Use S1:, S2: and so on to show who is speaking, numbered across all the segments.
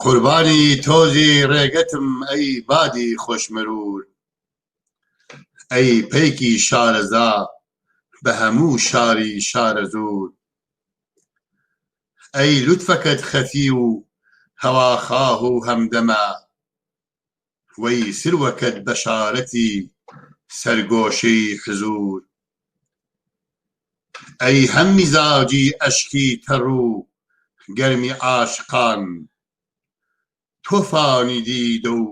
S1: قوربانی تۆزی ڕێگەتم ئەی بادی خۆشمروور ئەی پەیکی شارەزا بە هەموو شاری شارەزوور ئەی لوتفەکەت خەفی و هەواخواه و هەمدەمە وەی سروەکەت بەشارەتی سەر گۆشەی حزوور ئەی هەم میزاجی ئەشکی تەڕ و گەرمی عاشقان تۆفانی دیدە و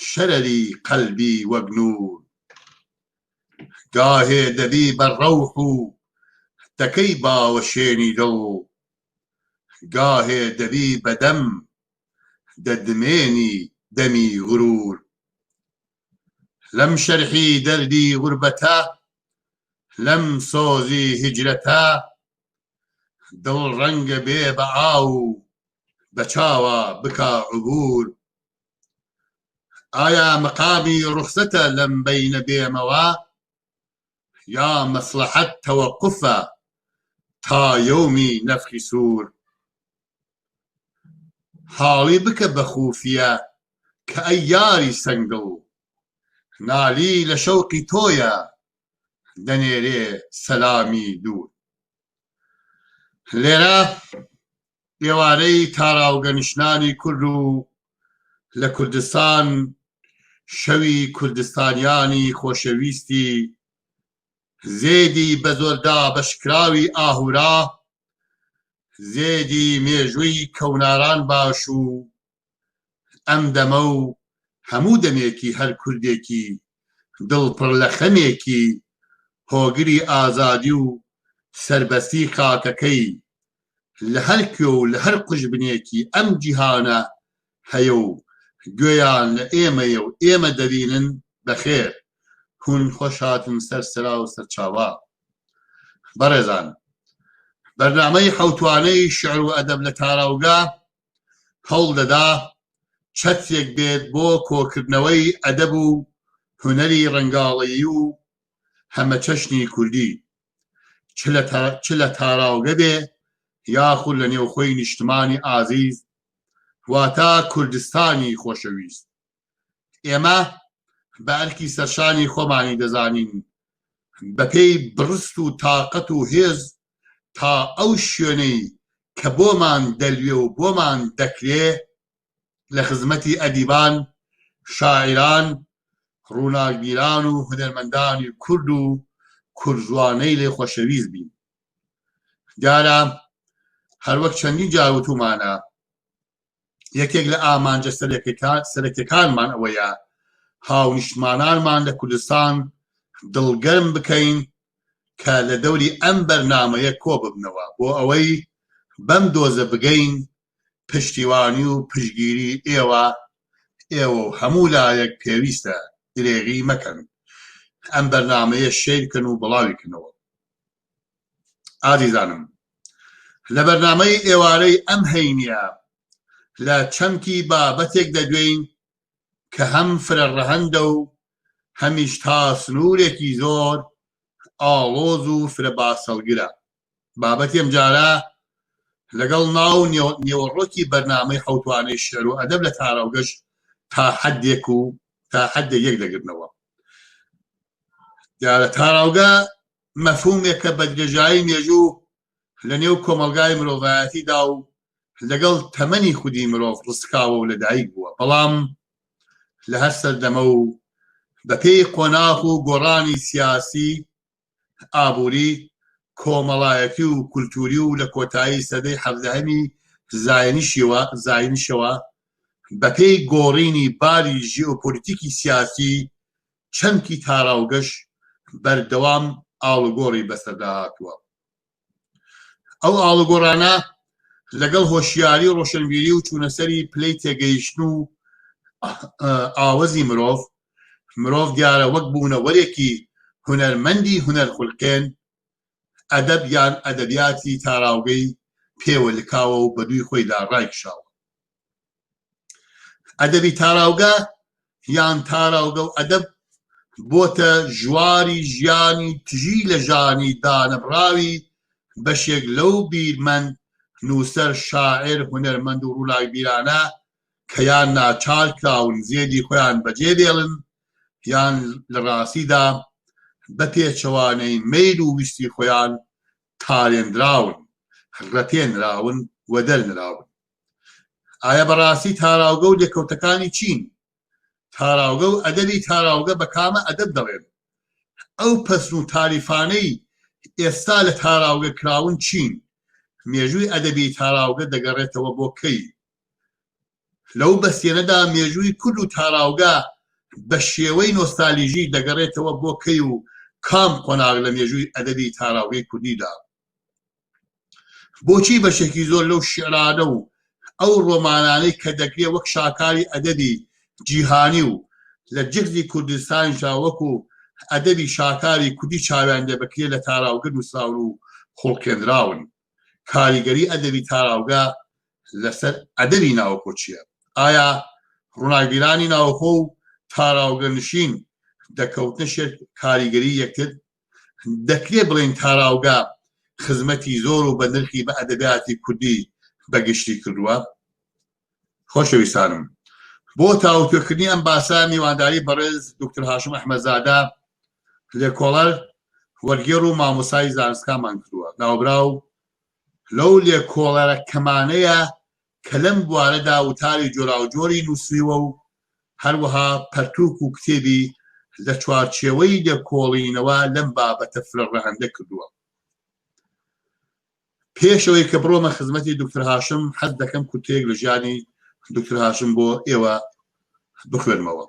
S1: شەرەری قەلبی وەک نوور گاهێ دەبی بە ڕەوح و دەکەی باوەشێنی دڵ گاهێ دەبی بە دەم دەدمێنی دەمی غروور لەم شەرحی دەردی غوربەتە لەم سۆزی هیجرەتە دڵ ڕەنگە بێ بە ئاو و بە چاوا بکا عبوور ئایا مەقامی ڕوخسەتە لەم بەینە بێمەوە یا مەسڵەحەت تەوەقوفە تا یەومی نەفخی سوور حاڵی بکە بە خوفیە کە ئەی یاری سەنگدڵ نالی لە شەوقی تۆیە دەنێرێ سەلامی دوور لێرە ئێوارەی تاراوگەنشنانی کورد و لە کوردستان شەوی کوردستانیانی خۆشەویستی زێدی بەزۆردابەشکراوی ئاهورا، زێدی مێژووی کەوناران باش و ئەم دەمە و هەموو دەمێکی هەر کوردێکی دڵ پڕ لە خەمێکی هۆگری ئازادی و سەربەستی خاکەکەی لە هەر کوێ و لە هەر قوژبنێکی ئەم جیهانە هەیە و گوێیان لە ئێمەیە و ئێمە دەبینن بەخێر هون خۆش هاتن سەر سرا و سەرچاوە. بەڕێزان بەرنامەی حەوتوانەی شعر و ئەدەب لە تاراوگە هەوڵ دەدا چەترێک بێت بۆ کۆکردنەوەی ئەدەب و هونەری ڕەنگاڵەیی و هەمەچەشنی کوردی چ لە تاراوگە بێ یاخود لە نێوخۆی نیشتمانی ئازیز واتە کوردستانی خۆشەویست. ئێمە بە ئەرکی سەرشانی خۆمانی دەزانین بەپێی بڕست و تاقەت و هێز تا ئەو شوێنەی کە بۆمان دەلوێ و بۆمان دەکرێ لە خزمەتی ئەدیبان، شاعیران، ڕووناکبیران و هونەرمەندانی کورد و کوردزوانەیلی خۆشەویست بین. دیارە هەروەک چەندین جار وتوومانە یەکێک لە ئامانجە سەرەکیەکانمان ئەوەیە هاونیشتمانانمان لە کوردستان دڵگەرم بکەین کە لە دەوری ئەم بەرنامەیە کۆ ببنەوە بۆ ئەوەی بەم دۆزە بگەین پشتیوانی و پشتگیری ئێوە ئێوە و هەموو لایەک پێویستە درێغی مەکەن ئەم بەرنامەیە شەیر کەن و بڵاوی کەنەوە. ئازیزانم لە بەرنامەی ئێوارەی ئەم هەینیە لە چەمکی بابەتێک دەدوێین کە هەم فرە ڕەهەندە و هەمیش تا سنوورێکی زۆر ئاڵۆز و فرە باسەڵگرە. بابەتی ئەمجارە لەگەڵ ناو و نێوەڕۆکی بەرنامەی حەوتوانەی شیعر و ئەدەب لە تاراوگەش تا حەدێک و تا حەدێک یەک دەگرنەوە. دیارە تاراوگە مەفهومێکە بە درێژایی مێژوو لە نێو کۆمەڵگای مرۆڤایەتیدا و لەگەڵ تەمەنی خودی مرۆڤ ڕسکاوە و لەدایک بووە، بەڵام لە هەر سەردەمە و بەپێی قۆناغ و گۆڕانی سیاسی، ئابووری، کۆمەڵایەتی و کولتووری و لە کۆتایی سەدەی حەڤدەهەمی زاینیشەوە بەپێی گۆڕینی باری ژیۆپۆلیتیکی سیاسی چەمکی تاراوگەش بەردەوام ئاڵوگۆڕی بەسەردا هاتووە. ئەو ئاڵوگۆڕانە لەگەڵ هۆشیاری و ڕۆشنبیری و چوونەسەری پلەی تێگەیشتن و ئاوەزی مرۆڤ، مرۆڤ دیارە وەک بوونەوەرێکی هونەرمەندی هونەرخولقێن، ئەدەب یان ئەدەبیاتی تاراوگەی پێوە لکاوە و بەدووی خۆیدا ڕایکشاوە. ئەدەبی تاراوگە یان تاراوگە و ئەدەب بۆتە ژواری ژیانی تژی لە ژانی دانەبڕاوی بەشێک لەو بیرمەند، نووسەر، شاعیر، هونەرمەند و ڕووناکبیرانە. کە یان ناچار کراون زێدی خۆیان بەجێ بێڵن یان لە ڕاستیدا بە پێچەوانەی مەیل و ویستی خۆیان تارێندراون، ڕەتێنراون و دەرنراون. ئایا بەڕاستی تاراوگە و لێکەوتەکانی چین؟ تاراوگە و ئەدەبی تاراوگە بە کامە ئەدەب دەڵێن؟ ئەو پەسن و تاریفانەی ئێستا لە تاراوگە کراون چین؟ مێژووی ئەدەبی تاراوگە دەگەڕێتەوە بۆ کەی؟ لەو بەستێنەدا مێژووی کورد و تاراوگە بە شێوەی نۆستالیژی دەگەڕێتەوە بۆ کەی و کام قۆناغ لە مێژووی ئەدەبی تاراوگەی کوردیدا؟ بۆچی بەشێکی زۆر لەو شیعرانە و ئەو ڕۆمانانەی کە دەکرێ وەک شاکاری ئەدەبی جیهانی و لە جغزی کوردستانیشدا وەکو ئەدەبی شاکاری کوردی چاویان لێ بکرێ لە تاراوگە نووسراون و خوڵقێنراون؟ کاریگەری ئەدەبی تاراوگە لەسەر ئەدەبی ناوخۆ چییە؟ ئایا ڕووناکبیرانی ناوخۆ و تاراوگەنشین دەکەوتنە شێر کاریگەری یەکتر؟ دەکرێ بڵێین تاراوگە خزمەتی زۆر و بە نرخی بە ئەدەبیاتی کوردی بە گشتی کردووە؟ خۆشەویستانم بۆ تاوتوێکردنی ئەم باسە میوانداری بەڕێز دکتر هاشم ئەحمەدزادە لێکۆڵەر وەرگێڕ و مامۆسای زانستکامان کردووە ناوبراو لەو لێکۆڵەرە کەمانەیە کە لەم بوارەدا وتاری جۆراوجۆری نووسیوە و هەروەها پەرتووک و کتێبی لە چوارچێوەی لێکۆڵینەوە لەم بابەتە فرە ڕەهەندە کردووە. پێش ئەوەی کە بڕۆمە خزمەتی دکتر هاشم حەز دەکەم کورتەیەک لە ژیانی دکتر هاشم بۆ ئێوە بخوێنمەوە.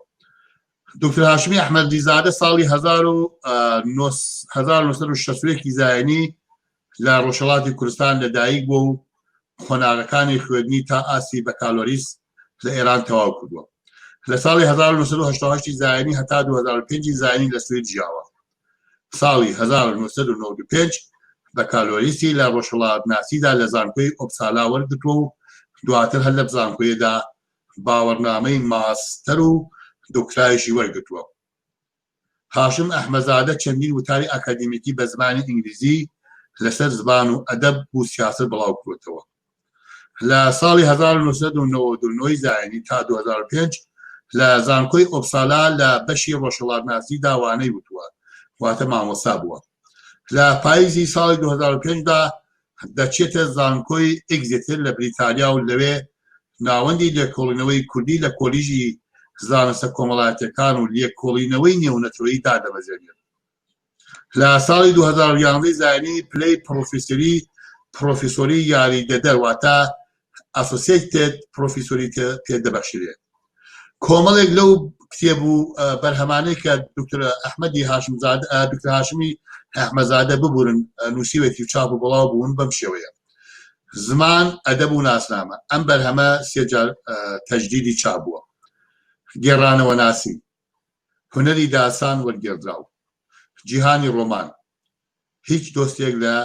S1: دکتر هاشمی ئەحمەدیزادە ساڵی 1961 زایینی لە ڕۆژهەڵاتی کوردستان لەدایک بووە و قۆناغەکانی خوێندنی تا ئاستی بەکالۆریس لە ئێران تەواو کردووە. لە ساڵی 1988 زایینی هەتا 2005 زایینی لە سوید ژیاوە. ساڵی 1995 بەکالۆریسی لە ڕۆژهەڵاتناسیدا لە زانکۆی ئۆپسالا وەرگرتووە و دواتر هەر لەم زانکۆیەدا باوەڕنامەی ماستەر و دۆکترایشی وەرگرتووە. هاشم ئەحمەزادە چەندین وتاری ئاکادیمیکی بە زمانی ئینگلیزی لەسەر زمان و ئەدەب و سیاسەت بڵاو کردووەتەوە. لە ساڵی 1999 زایینی تا 2005 لە زانکۆی ئۆپسالا لە بەشی ڕۆژهەڵاتناسیدا وانەی وتووە، واتە مامۆستا بووە. لە پاییزی ساڵی 2005 دا دەچێتە زانکۆی ئیگزێتر لە بریتانیا و لەوێ ناوەندی لێکۆڵینەوەی کوردی لە کۆلیژی زانستە کۆمەڵایەتیەکان و لێکۆڵینەوەی نێونەتەوەیی دادەمەزرێنێت. لە ساڵی 2011 زایینی پلەی پڕۆفیسۆری پڕۆفیسۆری یاریدەدەر واتە associated پڕۆفیسۆری پێ دەبەخشرێت. کۆمەڵێک لەو کتێب و بەرهەمانەی کە دکتۆر ئەحمەدی هاشمزادە دکتۆر هاشمی ئەحمەزادە ببورن نووسیوێتی و چاپ و بڵاو بوون بەم شێوەیە زمان ئەدەب و ناسنامە ئەم بەرهەمە سێ جار تەجدیدی چاپ بووە گێڕانەوە ناسی هونەری داسان وەرگێڕدراو جیهانی ڕۆمان هیچ دۆستێک لە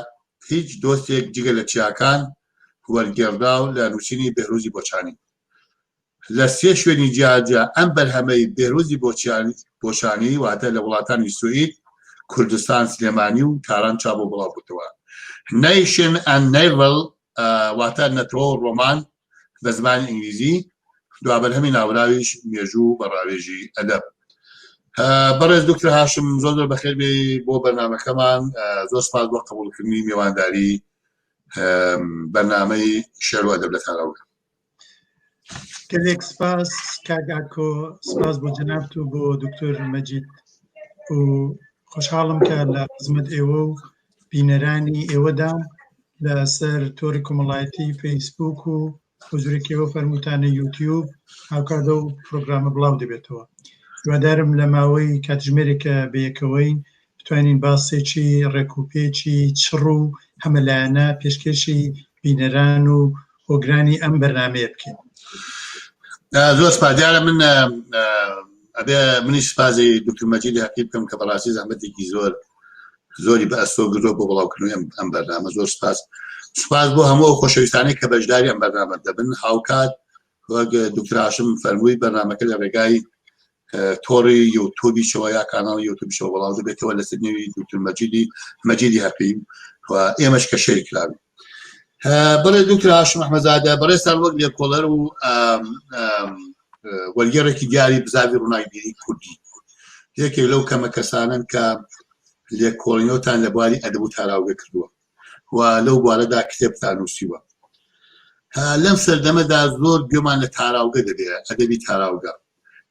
S1: هیچ دۆستێک جگە لە چیاکان وەرگێڕدراو لە نووسینی بێهروزی بۆچانی لە سێ شوێنی جیاجیا ئەم بەرهەمەی بێهروزی بۆچانی واتە لە وڵاتانی سوئید، کوردستان، سلێمانی و تاران چاپ و بڵاو بووتەوە. Nation and Navel واتە نەتەوە و ڕۆمان بە زمانی ئینگلیزی، دوابەرهەمی ناوبراویش مێژوو بە ڕاوێژی ئەدەب. بەڕێز دکتۆر هاشم زۆر زۆر بەخێر بێی بۆ بەرنامەکەمان، زۆر سپاس بۆ قبوڵکردنی میوانداری بەرنامەی شێعر و ئەدەب لە تاراوگە.
S2: گەلێک سپاس کاک ئاکۆ، سپاس بۆ جەنابت و بۆ دکتۆر مەجید و خۆشحاڵم کە لە خزمەت ئێوە و بینەرانی ئێوەدام لەسەر تۆری کۆمەڵایەتی فەیسبوک و حزورێک ئێوە فەرمووتانە یوتیوب هاوکات ئەو پرۆگرامە بڵاو دەبێتەوە. هیوادارم لە ماوەی کاتژمێرێکە بەیەکەوەین بتوانین باسێکی ڕێکوپێکی چڕ و هەمەلایەنە پێشکێشی بینەران و هۆگرانی ئەم بەرنامەیە بکەین.
S1: زۆر سپاس دیارە من ئەبێ منیش سپاسی دکتور مەجیدی حەقی بکەم کە بەڕاستی زەحمەتێکی زۆر زۆری بە ئەستۆ گرتووە بۆ بڵاوکردنەوەی ئەم بەرنامە زۆر سپاس سپاس بۆ هەموو ئەو خۆشەویستانەی کە بەشداری ئەم بەرنامە دەبن هاوکات وەک دکتور هاشم فەرمووی بەرنامەکە لە ڕێگای تۆڕی یوتوبیشەوە یا کاناڵی یوتوبیشەوە بڵاو دەبێتەوە لەسەر نێوی دکتور مەجیدی مەجیدی هەقی و ئێمەش کە شەریک کراوین. بەڵێ دکتر هاشم ئەحمەزادە بەڕێزتان وەک لێکۆڵەر و وەرگێڕێکی دیاری بزاوی ڕووناکبیری کوردی یەکێک لەو کەمە کەسانن کە لێکۆڵینەوەتان لە بواری ئەدەب و تاراوگە کردووە و لەو بوارەدا کتێبتان نووسیوە لەم سەردەمەدا زۆر گوێمان لە تاراوگە دەبێت ئەدەبی تاراوگە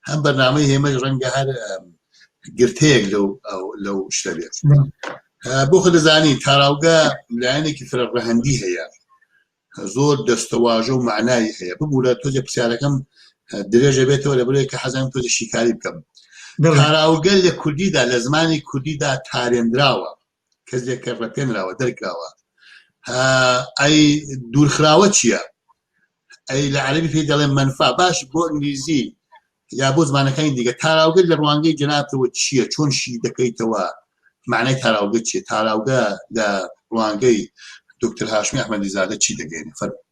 S1: هەم بەرنامەی هێمەش ڕەنگە هەر گرتەیەک لەو لەو شتە بێت بۆ خۆ دەزانی تاراوگە لایەنێکی فرە ڕەهەندی هەیە زۆر دەستەواژە و معنای هەیە ببوورە تۆزێ پرسیارەکەم درێژە بێتەوە لە بڵێ کە حەزم تۆزێ شیکاری بکەم تاراوگە لە کوردیدا لە زمانی کوردیدا تارێنراوە کەسێک کە ڕەپێنراوە دەرکراوە ئەی دوورخراوە چییە؟ ئەی لە عەربی پێی دەڵێن مەنفا باش بۆ ئینگلیزی یا بۆ زمانەکانی دیکە تاراوگە لە ڕوانگەی جەنابتەوە چییە چۆن شی دەکەیتەوە معنای تاراوگە چیە تاراوگە لە ڕوانگەی دکتر هاشمی ئەحمەدی زادە چی دەگەێنێ فەرموو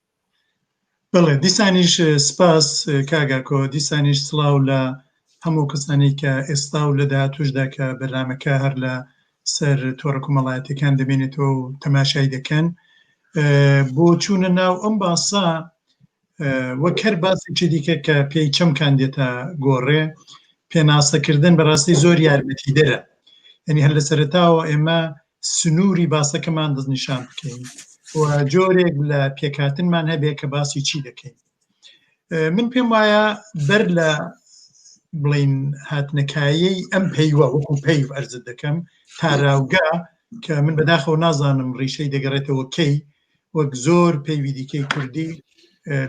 S2: بەڵێ دیسانیش سپاس کاک ئاکۆ دیسانیش سڵاو لە هەموو کەسانی کە ئێستا و لە داهاتوشدا کە بەرنامەکە هەر لە سەر تۆڕە کۆمەڵایەتیەکان دەمێنێتەوە و تەماشای دەکەن بۆ چوونە ناو ئەم باسە وەک هەر باسێکی دیکە کە پێی چەمکان دێتە گۆڕێ پێناسەکردن بەڕاستی زۆر یارمەتیدەرە یعنی هەر لە سەرەتاوە ئێمە سنووری باسەکەمان دەستنیشان بکەین و جۆرێک لە پێکهاتنمان هەبێ کە باسی چی دەکەین من پێم وایە بەر لە بڵین هاتنەکایەی ئەم پەیوە وەکو پەیو ئەرزت دەکەم تاراوگە کە من بەداخەوە نازانم ڕیشەی دەگەڕێتەوە کەی وەک زۆر پەیوی دیکەی کوردی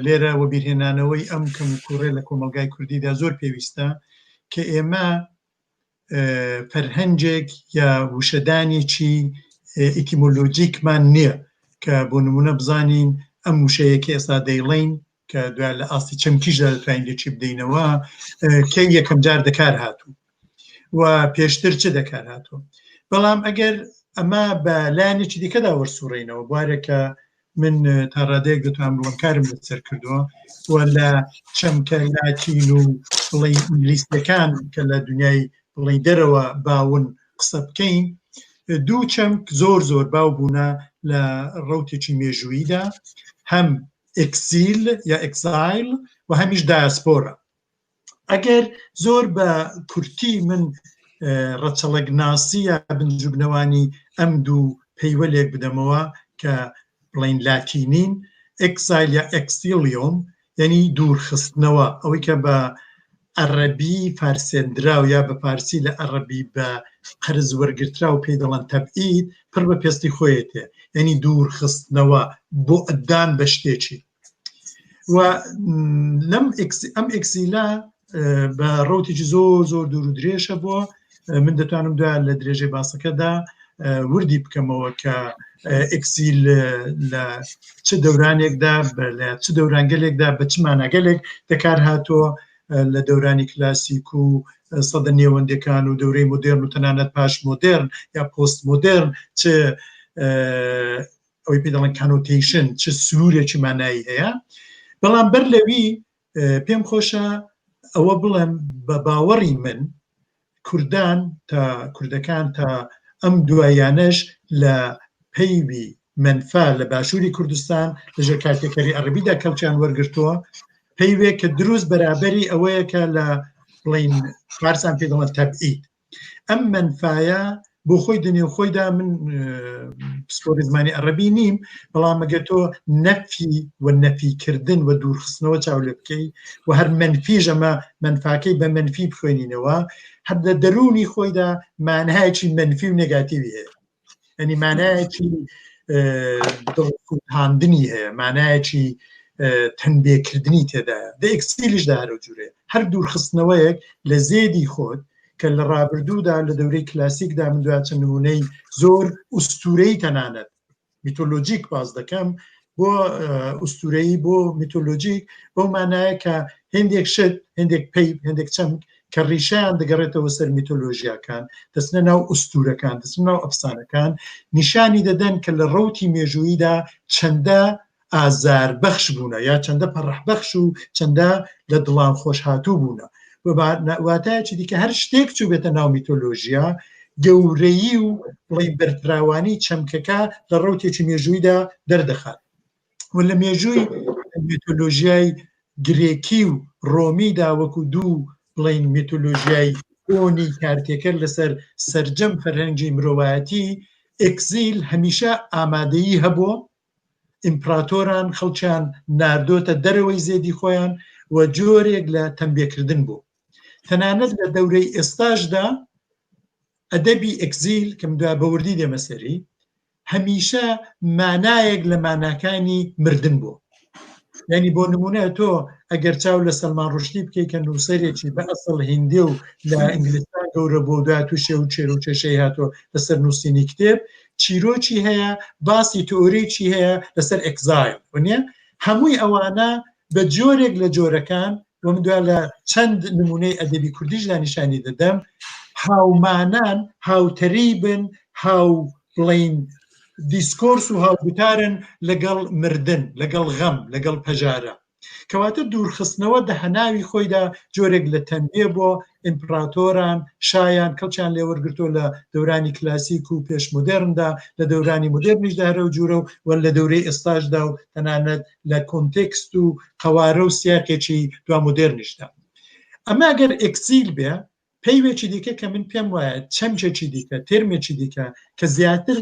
S2: لێرە وەبیرهێنانەوەی ئەم کەم و کوڕێ لە کۆمەلگای کوردیدا زۆر پێویستە کە ئێمە فەرهەنگێک یا وشەدانێکی ئیتیمۆلۆژیکمان نییە کە بۆ نمونە بزانین ئەم وشەیە کە ئێستا دەیڵین کە دوای لە ئاستی چەمکیشدا دەتوانین لێکی بدەینەوە کەی یەکەم جار دەکار هاتوو و پێشتر چ دەکار هاتووە بەڵام ئەگەر ئەمە بە لایەنێکی دیکەدا وەرسوڕینەوە بوارێکە من تا ڕادەیەک دەتوانم بڵێم کارم لەسەر کردووە و لە چەمکە لاتین و بڵێ ئینگلیسیەکان کە لە دنیای بڵێ دەرەوە باون قسە بکەین دوو چەمک زۆر زۆر باو بوونە لە ڕوتێکی مێژووییدا هەم exil یا exile و هەمیش diaspora ئەگەر زۆر بە کورتی من ڕەچەڵەک ناسی یا بنجوبنەوانی ئەم دوو پەیوە لێک بدەمەوە کە بڵین لاتینین exile یا exilium یعنی دوورخستنەوە ئەوەی کە بە عەرەبی فارسێندراو یا بە فارسی لە عەرەبی بە قەرز وەرگرتراو پێی دەڵێن تەبعید پڕ بە پێستی خۆیەتێ یعنی دوورخستنەوە بۆ ئەدان بە شتێکی و لەم ئەم exil ە بە ڕوتێکی زۆر زۆر دوور و درێژە بووە من دەتوانم دوای لە درێژەی باسەکەدا وردی بکەمەوە کە exil لە چ دەورانێکدا لە چ دەورانگەلێکدا بە چ ماناگەلێک دەکار هاتووە لە دەورانی کلاسیک و سەدە نێوەندەکان و دەورەی مۆدێرن و تەنانەت پاش مۆدێرن یا پۆست مۆدێرن چ ئەوەی پێ دەڵێن connotation چ سنوورێکی مانایی هەیە بەڵام بەر لەوی پێم خۆشە ئەوە بڵێم بە باوەڕی من کوردان تا کوردەکان تا ئەم دوایانەش لە پەیوی مەنفا لە باشووری کوردستان لەژێر کارتێکەری عەربیدا کەڵکیان وەرگرتووە پەیوێک کە دروست بەرابەری ئەوەیە کە لە بڵین فارسان پێ دەڵێن تەبعید ئەم مەنفایە بۆ خۆی دنێو خۆیدا من پسپۆری زمانی عەرەبی نیم بەڵام ئەگەر تۆ نەفی و نەفیکردن و دوورخستنەوە چاو لێ بکەی و هەر منفیش ئەمە منفاکەی بە منفی بخوێنینەوە هەر لە دەروونی خۆیدا مانایەکی منفی و نێگاتیوی هەیە ینی مانایەکی دڵسووتاندنی هەیە مانایەکی تەنبێکردنی تێدایە دە exil یشدا هەرو جورێ هەر دوورخستنەوەیەک لە زێدی خۆت کە لە ڕابردوودا لە دەورەی کلاسیکدا من دوا چەند نمونەی زۆر ئوستورەی تەنانەت میتۆلۆژیک باس دەکەم بۆ ئوستورەیی بۆ میتۆلۆژیک بەو مانایە کە هندێک شت هندێک پەی هندێک چەمک کە ڕیشەیان دەگەڕێتەوە سەر میتۆلۆژیاکان دەچنە ناو ئوستورەکان دەچنە ناو ئەفسانەکان نیشانی دەدەن کە لە ڕەوتی مێژووییدا چەندە ئازار بەخش بوونە یا چەندە پەڕح بەخش و چەندە لە دڵان خۆش هاتوو بوونە واتایەکی دیکە هەر شتێک چوو بێتە ناو میتۆلۆژیا گەورەیی و بڵێ بەرفراوانی چەمکەکە لە ڕوتێکی مێژوویدا دەردەخات. و لە مێژووی مێتۆلۆژیای گرێکی و ڕۆمیدا وەکو دوو بڵین مێتۆلۆژیای کۆنی کارتێکەر لەسەر سەرجەم فەرهەنگی مرۆڤایەتی ئێکزیل هەمیشە ئامادەیی هەبوو ئیمپراتۆران خەڵکیان ناردۆتە دەرەوەی زێدی خۆیان و جۆرێک لە تەمبێکردن بوو تەنانەت لە دەورەی ئێستاشدا ئەدەبی ئەکزیل کە من دوای بەوردی دێمە سەری هەمیشە مانایەک لە ماناکانی مردن بوو یعنی بۆ نمونە تۆ ئەگەر چاو لە سەلمان ڕشتی بکەیت کە نووسەرێکی بە ئەسڵ هندی و لە ئینگلستان گەورە بۆ دوای تووشێ و چێر و کێشەی هاتۆ لەسەر نووسینی کتێب چیرۆکی هەیە باسی تئۆریی هەیە لەسەر exile نیە هەمووی ئەوانە بە جۆرێک لە جۆرەکان و من دوا لە چەند نمونەی ئەدەبی کوردیشدا نیشانی دەدەم هاومانان هاوتەریبن هاو بڵین discourse و هاوگوتارن لەگەڵ مردن لەگەڵ غەم لەگەڵ پەژارە کەواتە دوورخستنەوە دە هەناوی خۆیدا جۆرێک لە تەنبێ بۆ ئیمپراتۆران شایان کەڵکیان لێوەرگرتووە لە دەورانی کلاسیک و پێش مۆدێرندا لە دەورانی مۆدێرنیشدا هەرەو جورە و لە دەورەی ئێستاشدا و تەنانەت لە کۆنتێکست و قەوارە و سیاقێکی دوا مۆدێرنیشدا ئەمە گەر ئێکسیل بێ پەیوێکی دیکە کە من پێم وایە چەمکێکی دیکە تێرمێکی دیکە کە زیاتر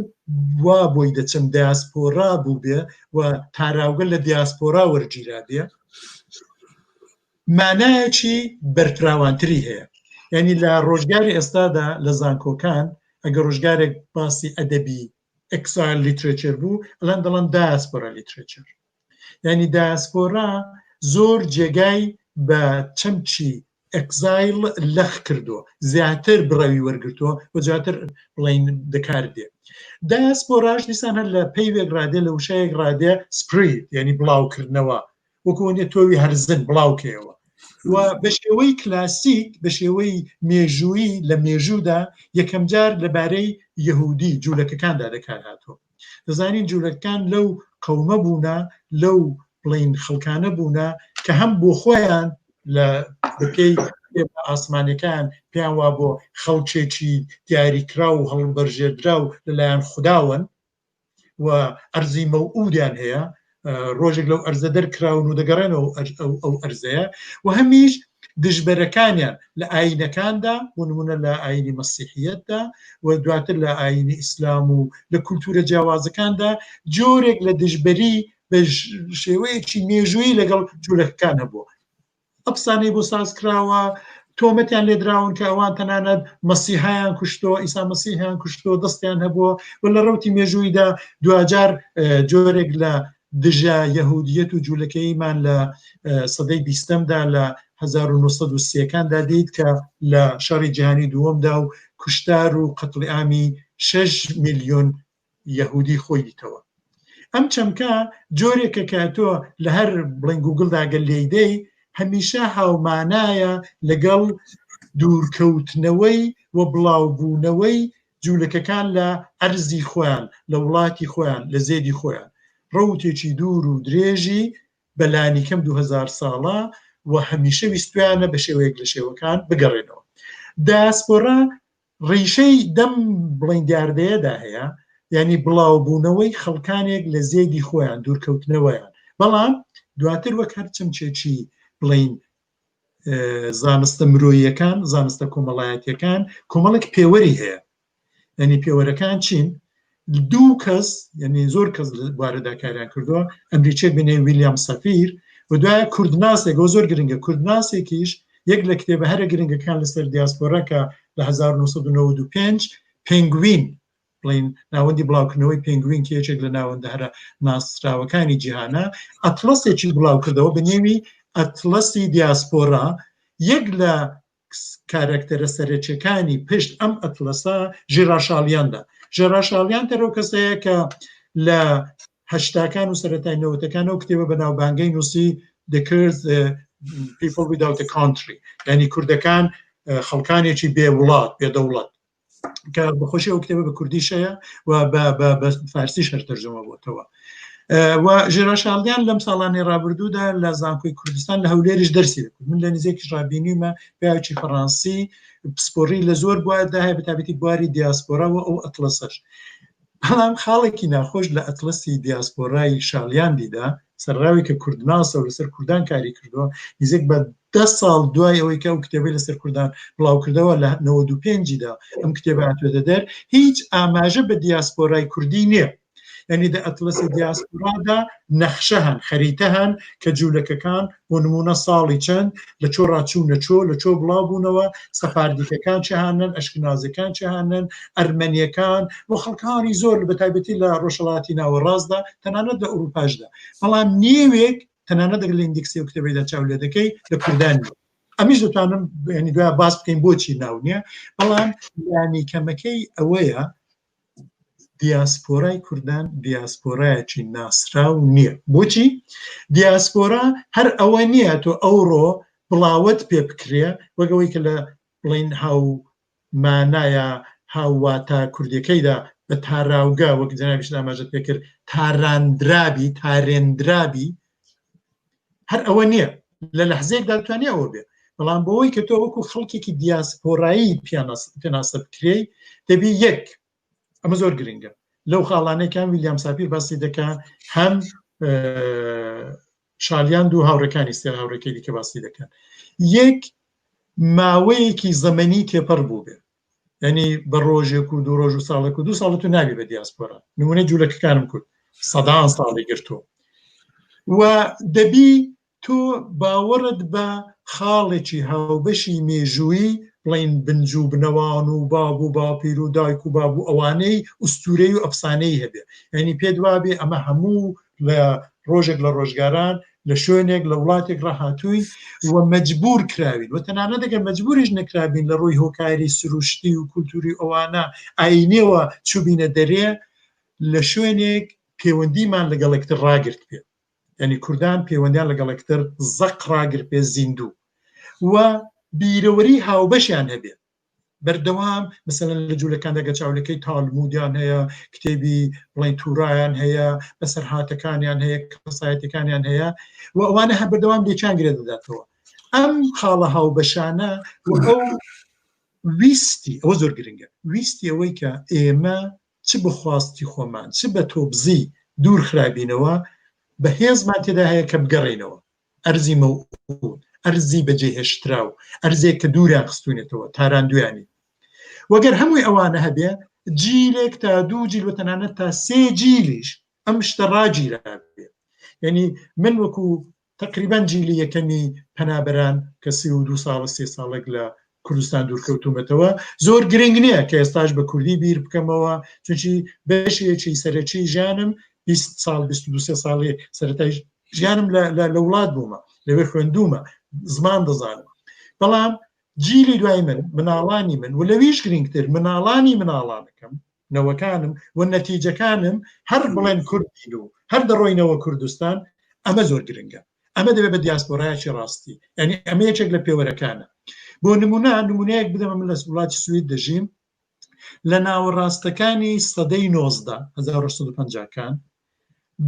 S2: وا بۆی دەچم دیاسپۆرا بووبێ و تاراوگە لە دیاسپۆرا وەرگیرا بێ مانایەکی بەرفراوانتری هەیە یعنی لە ڕۆژگاری ئێستادا لە زانکۆکان ئەگەر ڕۆژگارێک باسی ئەدەبی exile literature بوو ئەلان دەڵێن diaspora literature یعنی دایاسپۆرا زۆر جێگای بە چەمکی exile لەخ کردووە زیاتر بڕەوی وەرگتووە و زیاتر بڵین دەکار دێ دایاسپۆراش دیسان هەر لە پەیوێک ڕادێ لە وشەیەک ڕادێ spread یعنی بڵاوکردنەوە وەکو نیە تۆوی هەرزن بڵاوکەیەوە و بە شێوەی کلاسیک بە شێوەی مێژوویی لە مێژوودا یەکەمجار لەبارەی یەهودی جوولەکەکاندا دەکار هاتووە دەزانین جوولەکان لەو قەومە بوونە لەو بڵین خەڵکانە بوونە کە هەم بۆ خۆیان لە بەپێی ئاسمانەکان پێیان وا بۆ خەڵکێکی دیاریکراو و هەڵبەرژێردراو لەلایەن خودداوەن و ئەرزی مەوعودیان هەیە ڕۆژێک لەو ئەرزە دەرکراون و دەگەڕێنەوە ئەو ئەرزەیە و هەمیش دژبەرەکانیان لە ئاینەکاندا بۆ نمونە لە ئاینی مەسیحیەتدا و دواتر لە ئاینی ئیسلام و لە کولتورە جیاوازەکاندا جۆرێک لە دژبەری بە شێوەیەکی مێژوویی لەگەڵ جوولەکەکان هەبووە ئەفسانەی بۆ ساز کراوە تۆمەتیان لێدراون کە ئەوان تەنانەت مەسیحیان کوشتۆ ئیسا مەسیحیان کوشتۆ دەستیان هەبووە و لە ڕوتی مێژوویدا دواجار جۆرێک لە دژە یەهودیەت و جوولەکەیمان لە سەدەی بیستەمدا لە 1930ەکاندا دیت کە لە شەڕی جیهانی دووەمدا و کوشتار و قەتڵی 6 میلیۆن یەهودی خۆی دیتەوە ئەم چەمکە جۆرێکە کە تۆ لە هەر بڵێن گوگلدا گەل لێیدەی هەمیشە هاومانایە لەگەڵ دوورکەوتنەوەی و بڵاوبوونەوەی جوولەکەکان لە ئەرزی خۆیان لە وڵاتی خۆیان لە زێدی خۆیان ڕەوتێکی دوور و درێژی بە لانیکەم 2000 ساڵە و هەمیشە ویستویانە بە شێوەیەک لە شێوەکان بگەڕێنەوە داسپۆرا ڕیشەی دەم بڵین دیاردەیەدا هەیە یعنی بڵاوبوونەوەی خەڵکانێک لە زێدی خۆیان دوورکەوتنەوەیان بەڵام دواتر وەک هەر چەمکێکی بڵین زانستە مرۆیەکان زانستە کۆمەڵایەتیەکان کۆمەڵێک پێوەری هەیە ینی پێوەرەکان چین دوو کەس یعنی زۆر کەس لە بوارەدا کاریان کردووە ئەمریکیەک بنێ ویلیام سەفیر و دوایە کوردناسێک ئەوە زۆر گرنگە کوردناسێکیش یەک لە کتێبە هەرە گرنگەکان لەسەر دیاسپۆرا کە لە 1995 پێنگوین بڵین ناوەندی بڵاوکردنەوەی پێنگوین کە یەکێک لە ناوەندە هەرە ناسراوەکانی جیهانە ئەتڵەسێکی بڵاو کردەوە بە نێوی ئەتڵەسی دیاسپۆرا یەک لە کارەکتەرە سەرەکیەکانی پشت ئەم ئەتلەسە ژێراشاڵیاندا ژێراشاڵیان تەرەو کەسەیە کە لە هەشتاکان و سەرەتای نەوەتەکان ئەو کتێبە بە ناوبانگەی نووسی The Kurds People Without a Country یعنی کوردەکان خەڵکانێکی بێ وڵات بێ دەوڵەت کە بەخۆشی ئەو کتێبە بە کوردیش هەیە و بە فارسیش هەر تەرجەمە بۆتەوە و ژێرا شاڵدیان لەم ساڵانی ڕابردوودا لە زانکۆی کوردستان لە هەولێریش دەرسی دەکرد من لە نزیکیش ڕابینیمە پیاوێکی فەڕەنسی پسپۆڕی لە زۆر بواردا هەیە بەتابەتی بواری دیاسپۆرا و ئەو ئەتڵەسەش. بەڵام خاڵێکی ناخۆش لە ئەتڵەسی دیاسپۆرای شالیاندیدا، سەرەڕای کە کوردناسە و لەسەر کوردان کاری کردووە، نزیک بە دە ساڵ دوای ئەوەی کە ئەو کتێبەی لەسەر کوردان بڵاوکردەوە لە 95 دا ئەم کتێبە هاتوێتە دەر، هیچ ئاماژە بە دیاسپۆرای کوردی نییە. یعنی دە ئەتڵەسی دیاسپۆرادا نەخشە هەن، خەریتە هەن کە جوولەکەکان بۆ نموونە ساڵی چەند لە چۆ ڕاچوونە چۆ، لە چۆ بڵاو بوونەوە، سەفاردیکەکان چ هانن، ئەشکنازەکان چ هانن، ئەرمەنیەکان و خەڵکانی زۆر بە تایبەتی لە ڕۆژهەڵاتی ناوەڕاستدا، تەنانەت لە ئەوروپاشدا. بەڵام نێوێک تەنانەت ئەگەر لە ئیندێکسی ئەو کتێبەیدا چاو لێ دەکەی لە کوردان نییە. ئەمیش دەتوانم یعنی دوای باس بکەین بۆچی ناو نییە، بەڵام لانی کەمەکەی ئەوەیە دیاسپۆرای کوردان دیاسپۆرایەکی ناسراو نییە. بۆچی؟ دیاسپۆرا هەر ئەوە نییە تۆ ئەوڕۆ بڵاوەت پێ بکرێ وەک ئەوەی کە لە بڵین هاو مانایە هاو واتا کوردیەکەیدا بە تاراوگە وەک جەنابیشت ئاماژەت پێ کرد تاراندرابی تارێندرابی هەر ئەوە نییە لە لەحزەیەکدا دەتوانێت ئەوە بێ بەڵام بۆی کە تۆ وەکو خەڵکێکی دیاسپۆرایی پێناسە بکرێی دەبی یەک ئەمە زۆر گرنگە لەو خاڵانێکان ویلیام ساپیر باسی دەکا هەم شالیان دوو هاوڕەکانی سێ هاوڕێکەی دیکە باسی دەکەن یەک ماوەیەکی زەمەنی تێپەڕ بوو بێ یعنی بە ڕۆژێک و دوو ڕۆژ و ساڵێک و دوو ساڵ تو نابی بە دیاسپۆرا نمونەی جوولەکەکانم کرد سەدان ساڵی گرتووە و دەبی تۆ باوەڕت بە خاڵێکی هاوبەشی مێژوویی بڵین بنج و بنەوان و باب و باپیر و دایک و باب و ئەوانەی ئوستورەی و ئەفسانەی هەبێ یعنی پێت وابێ ئەمە هەموو لە ڕۆژێک لە ڕۆژگاران لە شوێنێک لە وڵاتێک ڕاهاتووین و مەجبور کراوین و تەنانەت ئەگەر مەجبوریش نەکرابین لە ڕووی هۆکاری سروشتی و کولتوری ئەوانە ئاینیەوە چوبینە دەرێ لە شوێنێک پەیوەندیمان لەگەڵ یەکتر ڕاگرت پێ یعنی کوردان پەیوەندیان لەگەڵ یەکتر زەق ڕاگرت پێ زیندوو و بیرەوەری هاوبەشیان هەبێت بەردەوام مثلەن لە جوولەکاندا گە چاولەکەی تالمودیان هەیە کتێبی بڵین تورایان هەیە بەسەرهاتەکانیان هەیە کەسایەتەکانیان هەیە و ئەوانە هەر بەردەوام لێکیان گرێ دەداتەوە ئەم خاڵە هاوبەشانە و ئەو ویستی ئەوە زۆر گرنگە ویستی ئەوەی کە ئێمە چ بخواستی خۆمان چ بە تۆبزی دوور خرابینەوە بەهێزمان تێدا هەیە کە بگەڕێینەوە ئەرزی مەوئود، ئەرزی بەجێهێشتراو، ئەرزێک کە دووریان خستوونێتەوە، تاراندوویانی. و گەر هەمووی ئەوانە هەبێ، جیلێک تا دوو جیل و تەنانەت تا سێ جیلیش ئەم شتە ڕاگیرابێ. یعنی من وەکو تەقریبەن جیلی یەکەمی پەنابەران کە 32 ساڵە سێ ساڵێک لە کوردستان دوورکەوتومەتەوە زۆر گرنگ نییە کە ئێستاش بە کوردی بیر بکەمەوە چونکی بەشێکی سەرەکی ژیانم 20 ساڵ 22 ساڵی سەرەتای ژیانم لە وڵات بوومە لەوێ خوێندومە زمان دەزانم بەڵام جیلی دوای من مناڵانی من و لەویش گرنگتر مناڵانی مناڵانەکەم نەوەکانم و نەتیجەکانم هەر بڵێن کوردین و هەر دەڕۆینەوە کوردستان ئەمە زۆر گرنگە ئەمە دەبێت بە دیاسپۆرایەکی ڕاستی یعنی ئەمە یەکێک لە پێوەرەکانە بۆ نمونە نمونەیەک بدەمە من لە وڵاتی سوید دەژیم لە ناوەڕاستەکانی سەدەی 19 1950کان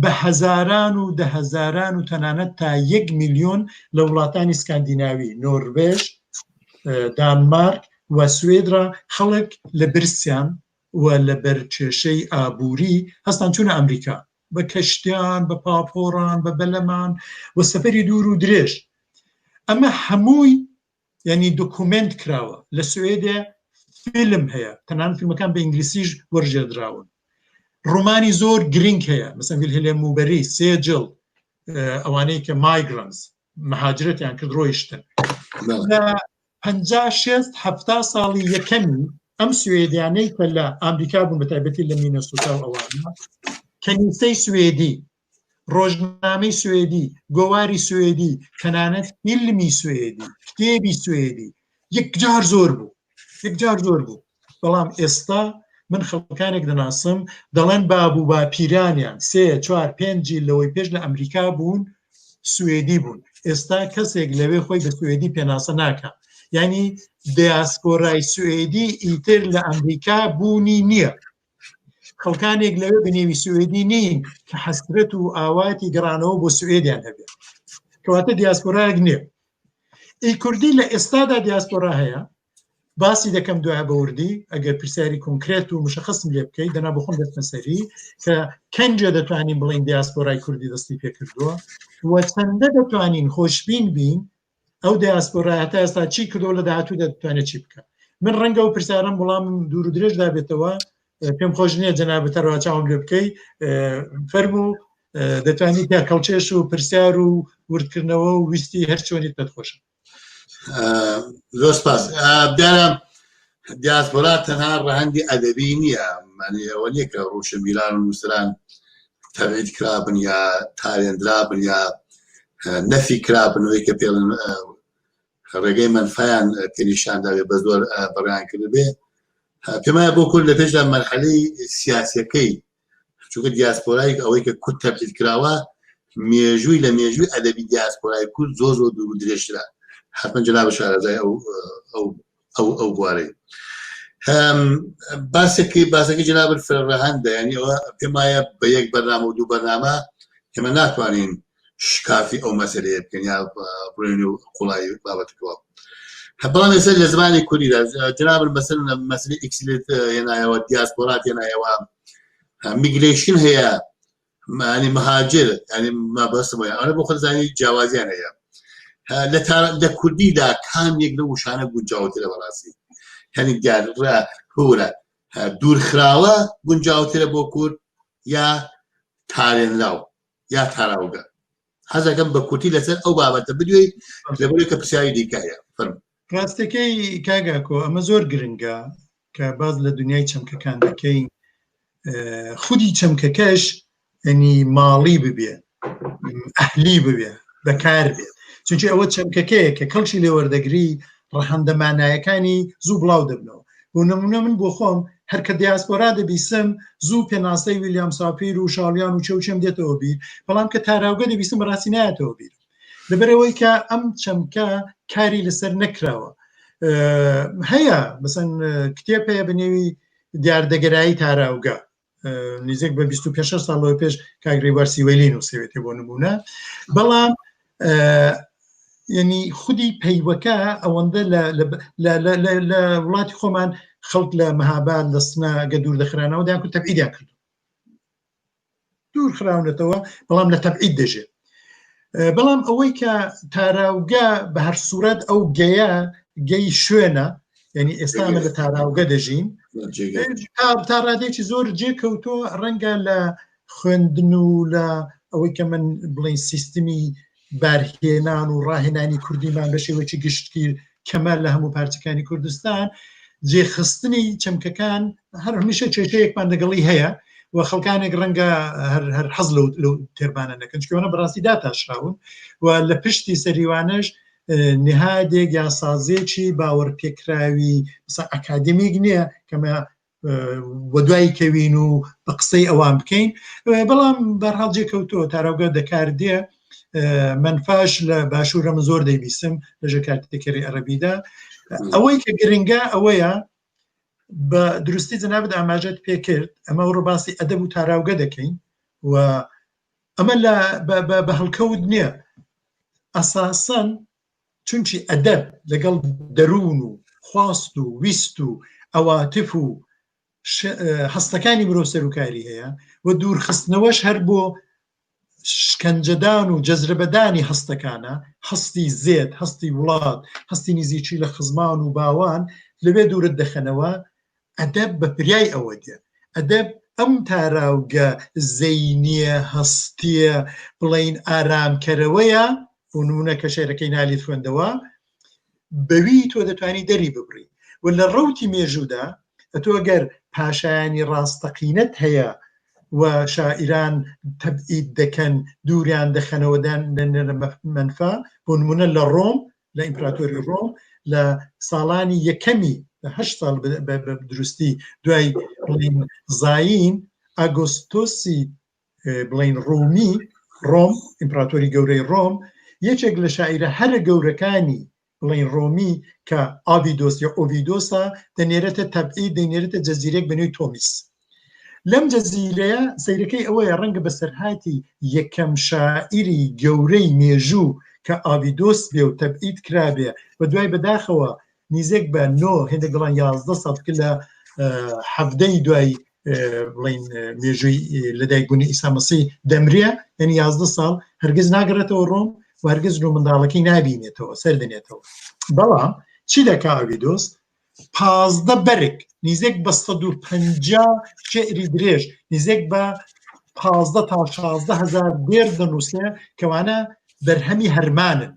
S2: بە هەزاران و دە هەزاران و تەنانەت تا یەک میلیۆن لە وڵاتانی سکاندیناوی نۆروێژ دانمارک و سوێدرا خەڵک لە برسیان و لە بەرکێشەی ئابووری هەستان چوونە ئەمریکا بە کەشتیان بە پاپۆڕان بە بەلەمان و سەفەری دوور و درێژ ئەمە هەمووی یعنی دۆکومێنت کراوە لە سوێدێ فیلم هەیە تەنانەت فیلمەکان بە ئینگلیسیش وەرگێردراون ڕۆمانی زۆر گرنگ هەیە مەسەن ویلهێلم موبەری سێ جڵ ئەوانەی کە migrants مهاجرەتیان کرد ڕۆیشتن لە 50 60 70 ساڵی یەکەمی ئەم سوێدیانەی کە لە ئەمریکا بوون بە تایبەتی لە مینەسوتا و ئەوانە کەنیسەی سوێدی ڕۆژنامەی سوێدی، گۆواری سوێدی، تەنانەت فیلمی سوێدی، کتێبی سوێدی یەکجار زۆر بوو، یەکجار زۆر بوو. بەڵام ئێستا من خەڵکانێک دەناسم دەڵێن باب و باپیرانیان سێ چوار پێنج جیل لەوەی پێش لە ئەمریکا بوون سوێدی بوون ئێستا کەسێک لەوێ خۆی بە سوێدی پێناسە ناکە یعنی دیاسپۆرای سوێدی ئیتر لە ئەمریکا بوونی نییە خەڵکانێک لەوێ بە نێوی سوئدی نین کە حەسرەت و ئاواتی گەڕانەوە بۆ سوئدیان هەبێت کەواتە دیاسپۆرایەک نییە ئی کوردی لە ئێستادا دیاسپۆرا هەیە. باسی دەکەم دوای بە وردی ئەگەر پرسیاری کۆنکرێت و مشخصم لێ بکەیت دەنا بخۆم دەستمە سەری کە کەنجێ دەتوانین بڵین دیاسپۆرای کوردی دەستی پێکردووە و چەندە دەتوانین خۆشبین بین ئەو دیاسپۆرا هەتا ئێستا چی کردو لە داهاتوو دەتوانێت چی بکە من ڕەنگە و پرسیارم وڵام دوور و درێژ دابێتەوە پێم خۆش نییە جەنابت هەروە چاوم لێ بکەی فەرموو دەتوانی تا کەڵچێش و پرسیار و وردکردنەوە و ویستی هەر چۆنیت پێت خۆشە
S1: زۆر سپاس دیارە دیاسپۆرا تەنها ڕەهەندی ئەدەبی نییە مانی ئەوە نییە کە ڕۆشنبیران و نووسران تەبعید کرابن یا تارێندرابن یا نەفی کرابنەوەی کە پێڵن ڕێگەی مەنفیان پێنیشانداوێ بە زۆر بەڕیان کردبێ پێمایە بۆ کورد لە پێشدا مەرحەلەی سیاسەکەی چونکە دیاسپۆرای ئەوەی کە کورد تەبعید کراوە مێژووی لە مێژووی ئەدەبی دیاسپۆرای کورد زۆر زۆر دوور و درێژترە حتمما جەناب شارەزای ئەو ئەو ئەو ئەو بوارەی باسێکی باسەکەی جەنابت فرەڕەهەندە یعنی ئەوە پێم وایە بە یەک بەرنامە و دوو بەرنامە ئێمە ناتوانین شکافی ئەو مەسەلەیە بکەین یا بڕێن و قوڵایی بابەتەکەەوە بەڵام ئێستا لە زمانی کوردیدا جناب مەسەل مەسلی ئیکسلت هێنایەوە دیاسپۆرات هێنایەوە migration هەیە معنی مهاجر ینی مەبەستم وایە ئەوە بۆ خۆزانی جیاوازیان هەیە لە لە کوردیدا کام یەک لە وشانە گونجاوترە بەڕاستی هەنی دیار هورە دوورخراوە گونجاوترە بۆ کورد یا تارێنراو یا تاراوگە حەزەکەم بە کورتی لەسەر ئەو بابەتە بدوێی لەبەرەوەی کە پرسیاری دیکە هەیە فەرموو.
S2: ڕاستەکەی کاک ئاکۆ ئەمە زۆر گرنگە کە باس لە دنیای چەمکەکان دەکەین خودی چەمکەکەش ینی ماڵی ببێ ئەهلی ببێ بەکار بێت چونکی ئەوە چەمکەکەیە کە کەڵکی لێوەردەگری ڕەهەندە مانایەکانی زوو بڵاو دەبنەوە بۆ نمونە من بۆ خۆم هەر کە دیاسپۆرا دەبیسم زوو پێناسەی ویلیام ساپیر و شاڵیان و چەوچێم دێتەوە بیر بەڵام کە تاراوگە دەبیسم بەڕاستی نایەتەوە بیر لەبەرەوەی کە ئەم چەمکە کاری لەسەر نەکراوە هەیە بەسەن کتێب هەیە بە نێوی دیاردەگەرایی تاراوگە نزیک بە 25 ساڵەوە پێش کاک ڕێبوار سیوەیلی نووسێتێ بۆ نمونە بەڵام یعنی خودی پەیوەکە ئەوەندە لە وڵاتی خۆمان خەڵک لە مەهاباد لە سنە گە دوور دەخرانەوە دایان کرد تەبعیدیان کردو دوور خراونەتەوە بەڵام لە تەبعید دەژێت بەڵام ئەوەی کە تاراوگە بە هەر سوورەت ئەو گەیە گەی شوێنە یعنی ئێستا ئەمە لە تاراوگە دەژین تا ڕادێکی زۆر جێ کەوتۆ ڕەنگە لە خوێندن و لە ئەوەی کە من بڵین سیستمی بارهێنان و ڕاهێنانی کوردیمان بە شێوەیەکی گشتگیر کەمە لە هەموو پارچەکانی کوردستان جێخستنی چەمکەکان هەر هەمیشە کێشەیەکمان لەگەڵی هەیە و خەڵکانێک ڕەنگە هەر هەر حەز لەو لەو تێرمانە نەکەن چکەوەە بەڕاستی داتاشراون و لە پشتی سەریوانەش نهادێک یا سازێکی باوەڕپێکراوی ئەکادمیک نییە کەمە وەدوای کەوین و بە قسەی ئەوان بکەین بەڵام بەرحاڵ جێ کەوتووە تاراوگە دەکار دێ منفاش لە باشوورە من زۆر دەیبیستم لە ژێکارتێکەری عەرەبیدا ئەوەی کە گرنگە ئەوەیە بە دروستی جەنابت ئاماژەت پێکرد ئەمە ڕوو باسی ئەدەب و تاراوگە دەکەین و ئەمە لە بە هەڵکەوت نییە ئەساسەن چونکی ئەدەب لەگەڵ دەروون و خواست و ویست و عەواتف و هەستەکانی مرۆڤ سەروکاری هەیە و دوورخستنەوەش هەر بۆ شکەنجەدان و جەزرەبەدانی هەستەکانە هەستی زێد هەستی وڵات هەستی نزیکی لە خزمان و باوان لەوێ دوورت دەخەنەوە ئەدەب بە فریای ئەوە دێ. ئەدەب ئەم تاراوگە زەینییە، هەستییە، بڵێین ئارامکەرەوەیە، بۆ نموونە کە شێعرەکەی نالیت خوێندەوە، بەوی تۆ دەتوانی دەری ببڕی و لە ڕەوتی مێژوودا ئەتۆ گەر پاشایانی ڕاستەقینەت هەیە و شاعیران تەبعید دەکەن، دووریان دەخەنەوە، دان دەنێنە مەنفا، بۆ نموونە لە ڕۆم لە ئیمپراتۆری ڕۆم لە ساڵانی یەکەمی لە هه ساڵ بە دروستی دوای بڵین زایین ئاگۆستۆسی بڵین ڕوومی ڕۆم ئیمپراتۆری گەورەی ڕۆم یەکێک لە شاعیرە هەرە گەورەکانی بڵین ڕۆمی کە ئاڤیدۆس یا ئۆڤیدۆسە دەنێرێتە تەبعی دەنێرێتە جەزیرێک بە نێوی تۆمیس لەم جەزیرەیە سەیرەکەی ئەوەیە ڕەنگە بەسەرهاتی یەکەم شاعیری گەورەی مێژوو کە ئاڤیدۆس بێ و تەبعید کرابێ و دوای بەداخەوە. نیزێک بە نۆ هێندێک دەڵان 11 ساڵ کە لە حەفدەی دوای بڵین مێژووی لەدایکبوونی ئیسا مەسی دەمرێ یعنی 11 ساڵ هەرگز ناگەڕێتەوە ڕۆم و هەرگز و منداڵەکەی نابینێتەوە سەر دەنێتەوە بەڵام چی دەکا ئەویدۆس 15 بەرگ نیزێک بە 150 شعری درێژ نیزێک بە 15 تا 16 هزار دێر دەنووسێ کەوانە بەرهەمی هەرمانن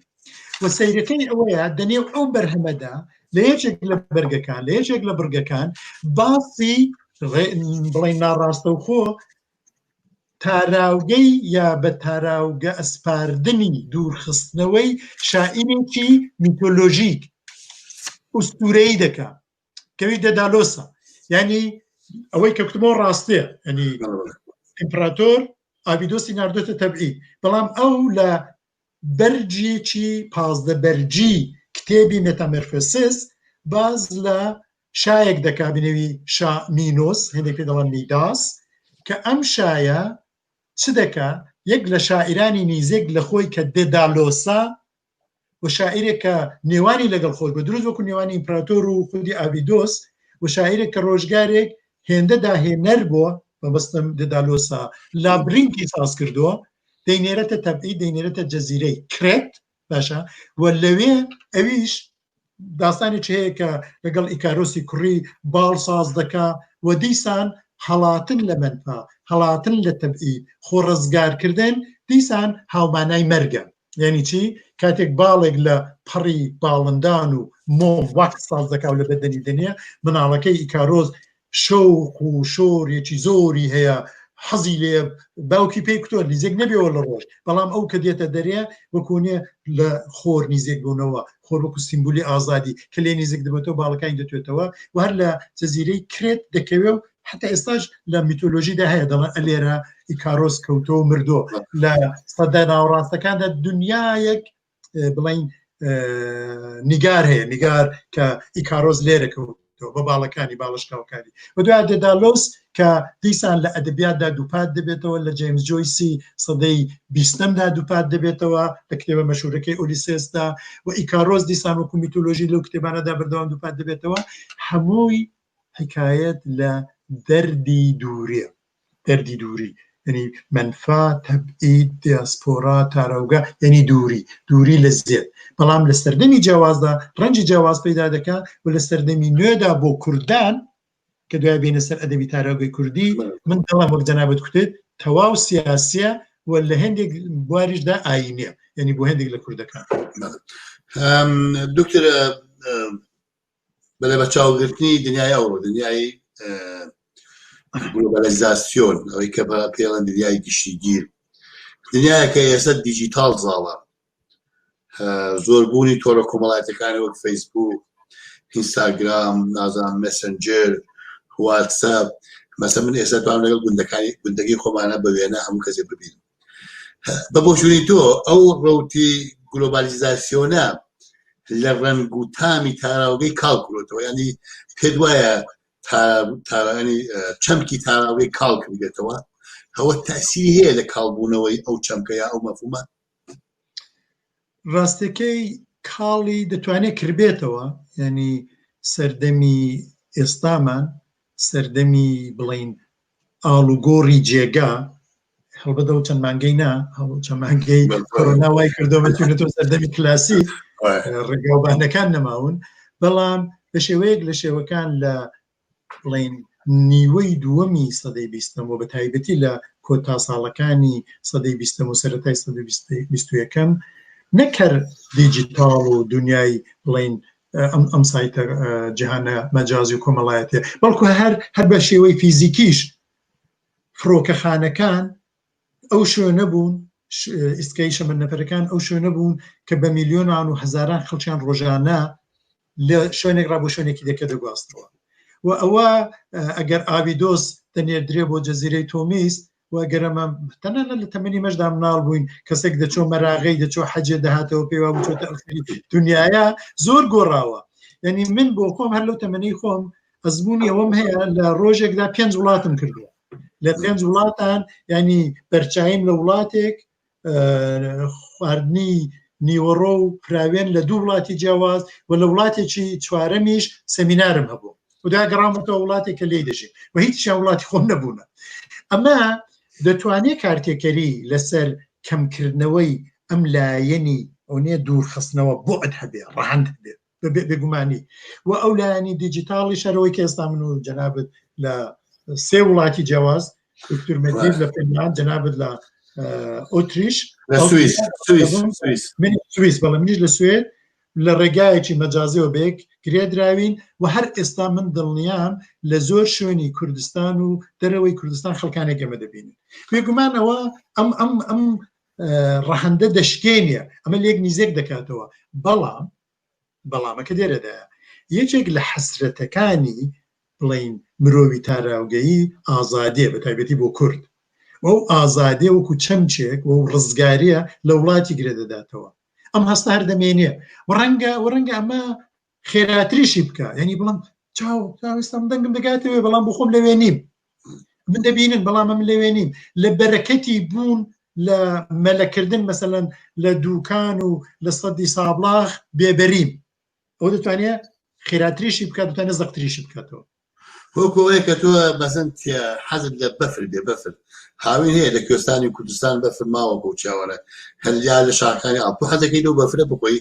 S2: و سەیرەکەی ئەوەیە دەنێو ئەو بەرهەمەدا لە یەکێک لە بەرگەکان لە یەکێک لە بڕگەکان باسی بڵێن ناڕاستەوخۆ تاراوگەی یا بە تاراوگە ئەسپاردنی دوورخستنەوەی شاعیرێکی میتۆلۆژیک ئوستورەیی دەکا کەوی دەدالۆسە ینی ئەوەی کە کوتمەوە ڕاستەیە ینی ئیمپراتۆر ئابیدۆسی ناردۆتە تەبعی بەڵام ئەو لە بەرگێکی 15 بەرگی کتێبی مێتامێرفۆسیس باز لە شایەک دەکا بنێوی شا مینۆس هەندێک پێ دەڵێن میداس کە ئەم شایە چ دەکا یەک لە شاعیرانی نیزێک لە خۆی کە دێدالۆسا و شاعیرێک کە نێوانی لەگەڵ خۆش بە دروست وەکو نێوانی ئیمپراتۆر و خودی ئابیدۆس و شاعیرێک کە ڕۆژگارێک هێندە داهێنەر بووە مەبەستم دێدالۆسا لابرینتی ساز کردووە دەینێرێتە تەبعید دەینێرێتە جەزیرەی کرێت باشە و لەوێ ئەویش داستانێکی هەیە کە لەگەڵ ئیکارۆسی کوڕی باڵ ساز دەکا و دیسان هەڵاتن لە مەنفا هەڵاتن لە تەبعید خۆ ڕزگارکردن دیسان هاومانای مەرگە یعنی چی کاتێک باڵێک لە پەڕی باڵندان و مۆم وەک ساز دەکا و لە بەدەنی دنیا مناڵەکەی ئیکارۆز شەوق و شۆرێکی زۆری هەیە حەزی لێ باوکی پێی کوتۆ نیزێک نەبێەوە لە ڕۆژ بەڵام ئەو کە دێتە دەرێ وەکوونێ لە خۆر نیزێک بوونەوە خۆر وەکو سیمبولی ئازادی کە لێ نیزێک دەبێتەوە باڵەکانی دەتوێتەوە و هەر لە جەزیرەی کرێت دەکەوێ و حتا ئێستاش لە میتۆلۆژیدا هەیە دەڵێن ئەلێرە ئیکارۆس کەوتۆ و مردۆ لە سەدە ناوەڕاستەکاندا دنیایەک بڵین نیگار هەیە نیگار کە ئیکارۆس لێرە کەوتەوە بە باڵەکانی باڵشکاوەکانی و دوای دێدالۆس کە دیسان لە ئەدەبیاتدا دووپات دەبێتەوە لە جەیمز جۆیسی سەدەی بیستەمدا دووپات دەبێتەوە لە کتێبە مەشهورەکەی ئۆلیسێسدا و ئیکارۆس دیسان وەکو میتۆلۆژی لەو کتێبانەدا بەردەوام دووپات دەبێتەوە هەمووی حکایەت لە دەردی دووریە دەردی دووری یعنی مەنفا تەبعید دیاسپۆرا تاراوگە یعنی دووری دووری لە زێد بەڵام لە سەردەمی جیاوازدا ڕەنجی جیاواز پەیدا دەکا و لە سەردەمی نوێدا بۆ کوردان کە دوای بێنە سەر ئەدەبی تاراوگەی کوردی من دەڵێم وەک جەنابت کوتت تەواو سیاسیە و لە هەندێک بواریشدا ئاینیە یعنی بۆ هەندێک لە کوردەکان
S1: دکتۆر بە لەبەرچاوگرتنی دنیای ئەوڕۆ دنیای گلۆبالیزاسیۆن ئەوەی کە بە پێڵەن دنیای گشتیگیر دنیایەکە ئێستا دیجیتاڵ زاڵە زۆربوونی تۆڕە کۆمەڵایەتەکانی وەک فەیسبوک ئینستاگرام نازان مێسنجەر واتساپ مەسە من ئێستا توانم لەگەڵ گوندەکانی گوندەکەی خۆمانە بە وێنە هەموو کەسێک ببینم بە بۆچوونی تۆ ئەو ڕەوتی گلۆبالیزاسیۆنە لە ڕەنگ و تامی تاراوگەی کاڵ کرۆتەوە ینی پێت وایە تارانی چەمکی تاراوگەی کاڵ کردێتەوە ئەوە تەسیری هەیە لە کاڵبوونەوەی ئەو چەمکە یا ئەو مەفهومە
S2: ڕاستەکەی کاڵی دەتوانێت کربێتەوە ینی سەردەمی ئێستامان سەردەمی بڵین ئاڵوگۆڕی جێگا هەڵبەت ئەو چەند مانگەی نا هەڵ چەند مانگەی کۆرۆنا وای کردەوە بچوونەتەوە سەردەمی کلاسی ڕێگاوبانەکان نەماون بەڵام بە شێوەیەک لە شێوەکان لە بڵین نیوەی دووەمی سەدەی بیستەم و بە تایبەتی لە کۆتا ساڵەکانی سەدەی بیستەم و سەرەتای سەدەی بیست و یەکەم نەک هەر دیجیتاڵ و دنیای بڵین ئەم ئەم سایتە جیهانە مەجازی و کۆمەڵایەتیە بەڵکو هەر هەر بە شێوەی فیزیکیش فڕۆکەخانەکان ئەو شوێنە بوون ئیسکەی شەمەندەفەرەکان ئەو شوێنە بوون کە بە میلیۆنان و هەزاران خەڵکیان ڕۆژانە لە شوێنێک ڕا بۆ شوێنێکی دەکە دەگواستەوە و ئەوە ئەگەر ئاویدۆس دەنێردرێ بۆ جەزیرەی تۆمیس و ئەگەر ئەمە تەنانەت لە تەمەنی مەشدا مناڵ بووین کەسێک دەچۆ مەراغەی دەچۆ حەجێ دەهاتەوە پێی وابوو چۆتە ئەخری دنیاە زۆر گۆڕاوە یعنی من بۆ خۆم هەر لەو تەمەنی خۆم ئەزمموی ئەوەم هەیە لە ڕۆژێکدا پێنج وڵاتم کردووە لە پێنج وڵاتان ینی بەرچایم لە وڵاتێک خواردنی نیوەڕۆ و پراوێن لە دوو وڵاتی جیاواز و لە وڵاتێکی چوارەمیش سەمینارم هەبوو و دا گەڕامەتەوە وڵاتێک کە لێی دەژیم و هیچیان وڵاتی خۆم نەبوونە. ئەمە دەتوانێت کارتێکەری لەسەر کەمکردنەوەی ئەم لایەنی ئەو نییە دوورخستنەوە بوعد هەبێ، ڕەهەند هەبێ بێگومانی و ئەو لایەنی دیجیتاڵی شەرەوەی کە ئێستا من و جەنابت لە سێ وڵاتی جیاواز دکتور مەجید لە فنلاند جەنابت لە ئۆتریش
S1: لە سوئیس سوئیس سوئیس
S2: من سوئیس بەڵێ منیش لە سوێد لە ڕێگایەکی مەجازیەوە بەیەک گرێدراوین و هەر ئێستا من دڵنیام لە زۆر شوێنی کوردستان و دەرەوەی کوردستان خەڵکانێک ئێمە دەبینن. بێگومان ئەوە ئەم ئەم ئەم ڕەهەندە دەشکێنێ، ئەمە لێک نیزێک دەکاتەوە، بەڵام بەڵامەکە لێرەدایە یەکێک لە حەسرەتەکانی بڵێین مرۆوی تاراوگەیی ئازادیە بە تایبەتی بۆ کورد و ئەو ئازادیە وەکو چەمکێک و ڕزگاریە لە وڵاتی گرێ دەداتەوە ئەم هەستە هەر دەمێنێ و ڕەنگە و ڕەنگە ئەمە خێراتریشی بکە یعنی بڵم چاو چاوستم دەنگم دەگاتەوە بەڵام بۆ خۆم لەوێ نیم من دەبینن بەڵام من لەوێ نیم لە بەرەکەتی بوون لە مەلەکردن مەسەلەن لە دوکان و لە سەدی سابڵاخ بێبەریم ئەو دەتوانێت خێراتریشی بکات دەتوانێت زەقتریشی بکاتەوە.
S1: وەکو ئەوەیە کە تۆ مەسەن حەزت لە بەفر بێ بەفر هاوین هەیە لە کوێستانی کوردستان بەفر ماوە بۆ چاوەرە هەلیا لە شاخانی ئاڵ تۆ حەزەکەی لەو بەفرە بخۆی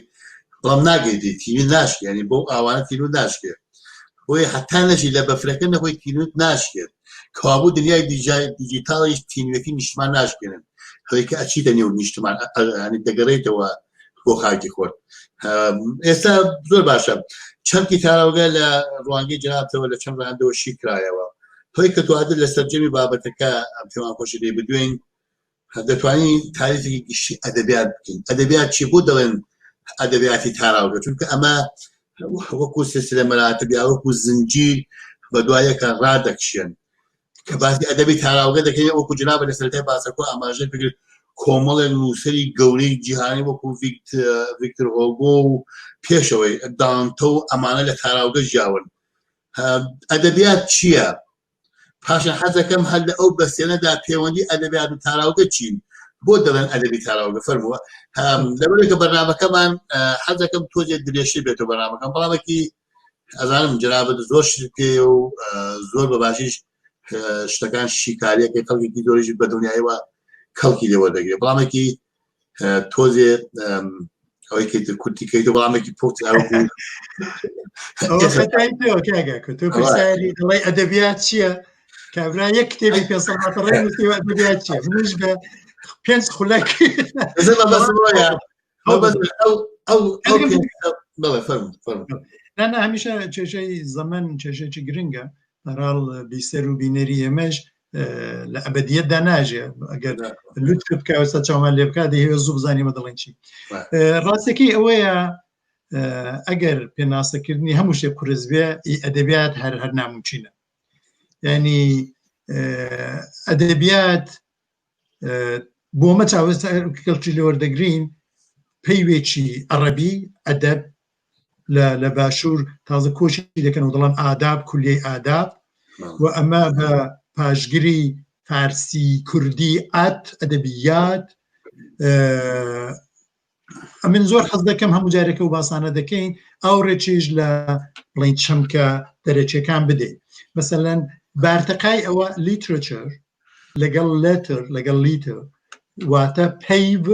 S1: بەڵام ناگەیتی تینوت ناشکێ ینی بۆ ئاوانە تینوت ناشکێ بۆیە هەتا نەژی لە بەفرەکە نەخۆی تینوت ناشکێت کەوابوو دنیای دیجیتاڵیش تینوێتی نیشتمان ناشکێنن هەڵی کە ئەچیتە نێو نیشتمان ینی دەگەڕێتەوە بۆ خاکی خۆت ئێستا زۆر باشە چەمکی تاراوگە لە ڕوانگەی جنابتەوە لە چەند ڕەهەندەوە شی کرایەوە هۆی کە دواتر لە سەرجەمی بابەتەکە ئەم پێمان خۆشی لێ بدوێین دەتوانین تاریفێکی گشتی ئەدەبیات بکەین ئەدەبیات چی بۆ دەڵێن ئەدەبیاتی تاراوگە چونکە ئەمە وەکو سلسلە مەراتب یا وەکو زنجیر بە دوایەکە ڕادەکشێن کە باسی ئەدەبی تاراوگە دەکەین وەکو جنابە لە سەرەتای باسەکە ئاماژە پێکرد کۆمەڵێک نووسەری گەورەی جیهانی وەکو ڤیکتر هۆگۆ و پێشەوەی دانتە و ئەمانە لە تاراوگە ژیاون ئەدەبیات چییە؟ پاشان حەزەکەم هەر لە ئەو بەستێنەدا پەیوەندی ئەدەبیات و تاراوگە چین بۆ دەڵێن ئەدەبی تاراوگە فەرمووە لەبەرێکە بەرنامەکەمان حەزەکەم تۆزێ درێژتر بێتەوە بەرنامەکەم بەڵامێکی ئەزانم جەنابت زۆر شت پێیە و زۆر بە باشیش شتەکان شیکاریەکەی خەڵکێکی زۆریش بە دڵنیایەوە کەڵکی لێ وەردەگرێت بەڵامێکی تۆزێ ئەوەی کە کورتی کەیت بەڵامێکی پوخت
S2: تۆ پرسیاری دەڵێ ئەدەبیات چییە؟ کابرا یەک کتێبی پێ ڕێ نووسیوە ئەدەبیات چییە؟ منیش بە پێنج خولەک نا هەمیشە کێشەی زەمەن کێشێکی گرنگە بەراڵ بیسەر و بینەری ئێمەش لە ئەبدیەتدا ناژێ ئەگەر لوتف بکە ئێستا چاومان لێ بکات دەیەوێت زوو بزانیمە دەڵێن چی ڕاستەکەی ئەوەیە ئەگەر پێناسەکردنی هەموو شتێک قورس بێ ئەدەبیات هەر هەر ناممکینە ینی ئەدەبیات بۆ مە کەڵکی لێ وەردەگرین پەیوێکی عەڕەبی ئەدەب لە لە باشوور تازە کۆچی دەکەن و دەڵێن ئاداب کولیەی ئاداب و ئەمە بە پاشگری فارسی کوردی ئەت ئەدەبیات ئەمن زۆر حەز دەکەم هەموو جارێکە و باسانە دەکەین ئەو ڕێچیش لە بڵین چەمکە دەرەچەکان بدەین مەسەلەن بارتەقای ئەوە literature لەگەڵ letter لەگەڵ لیتر واتە پەیڤ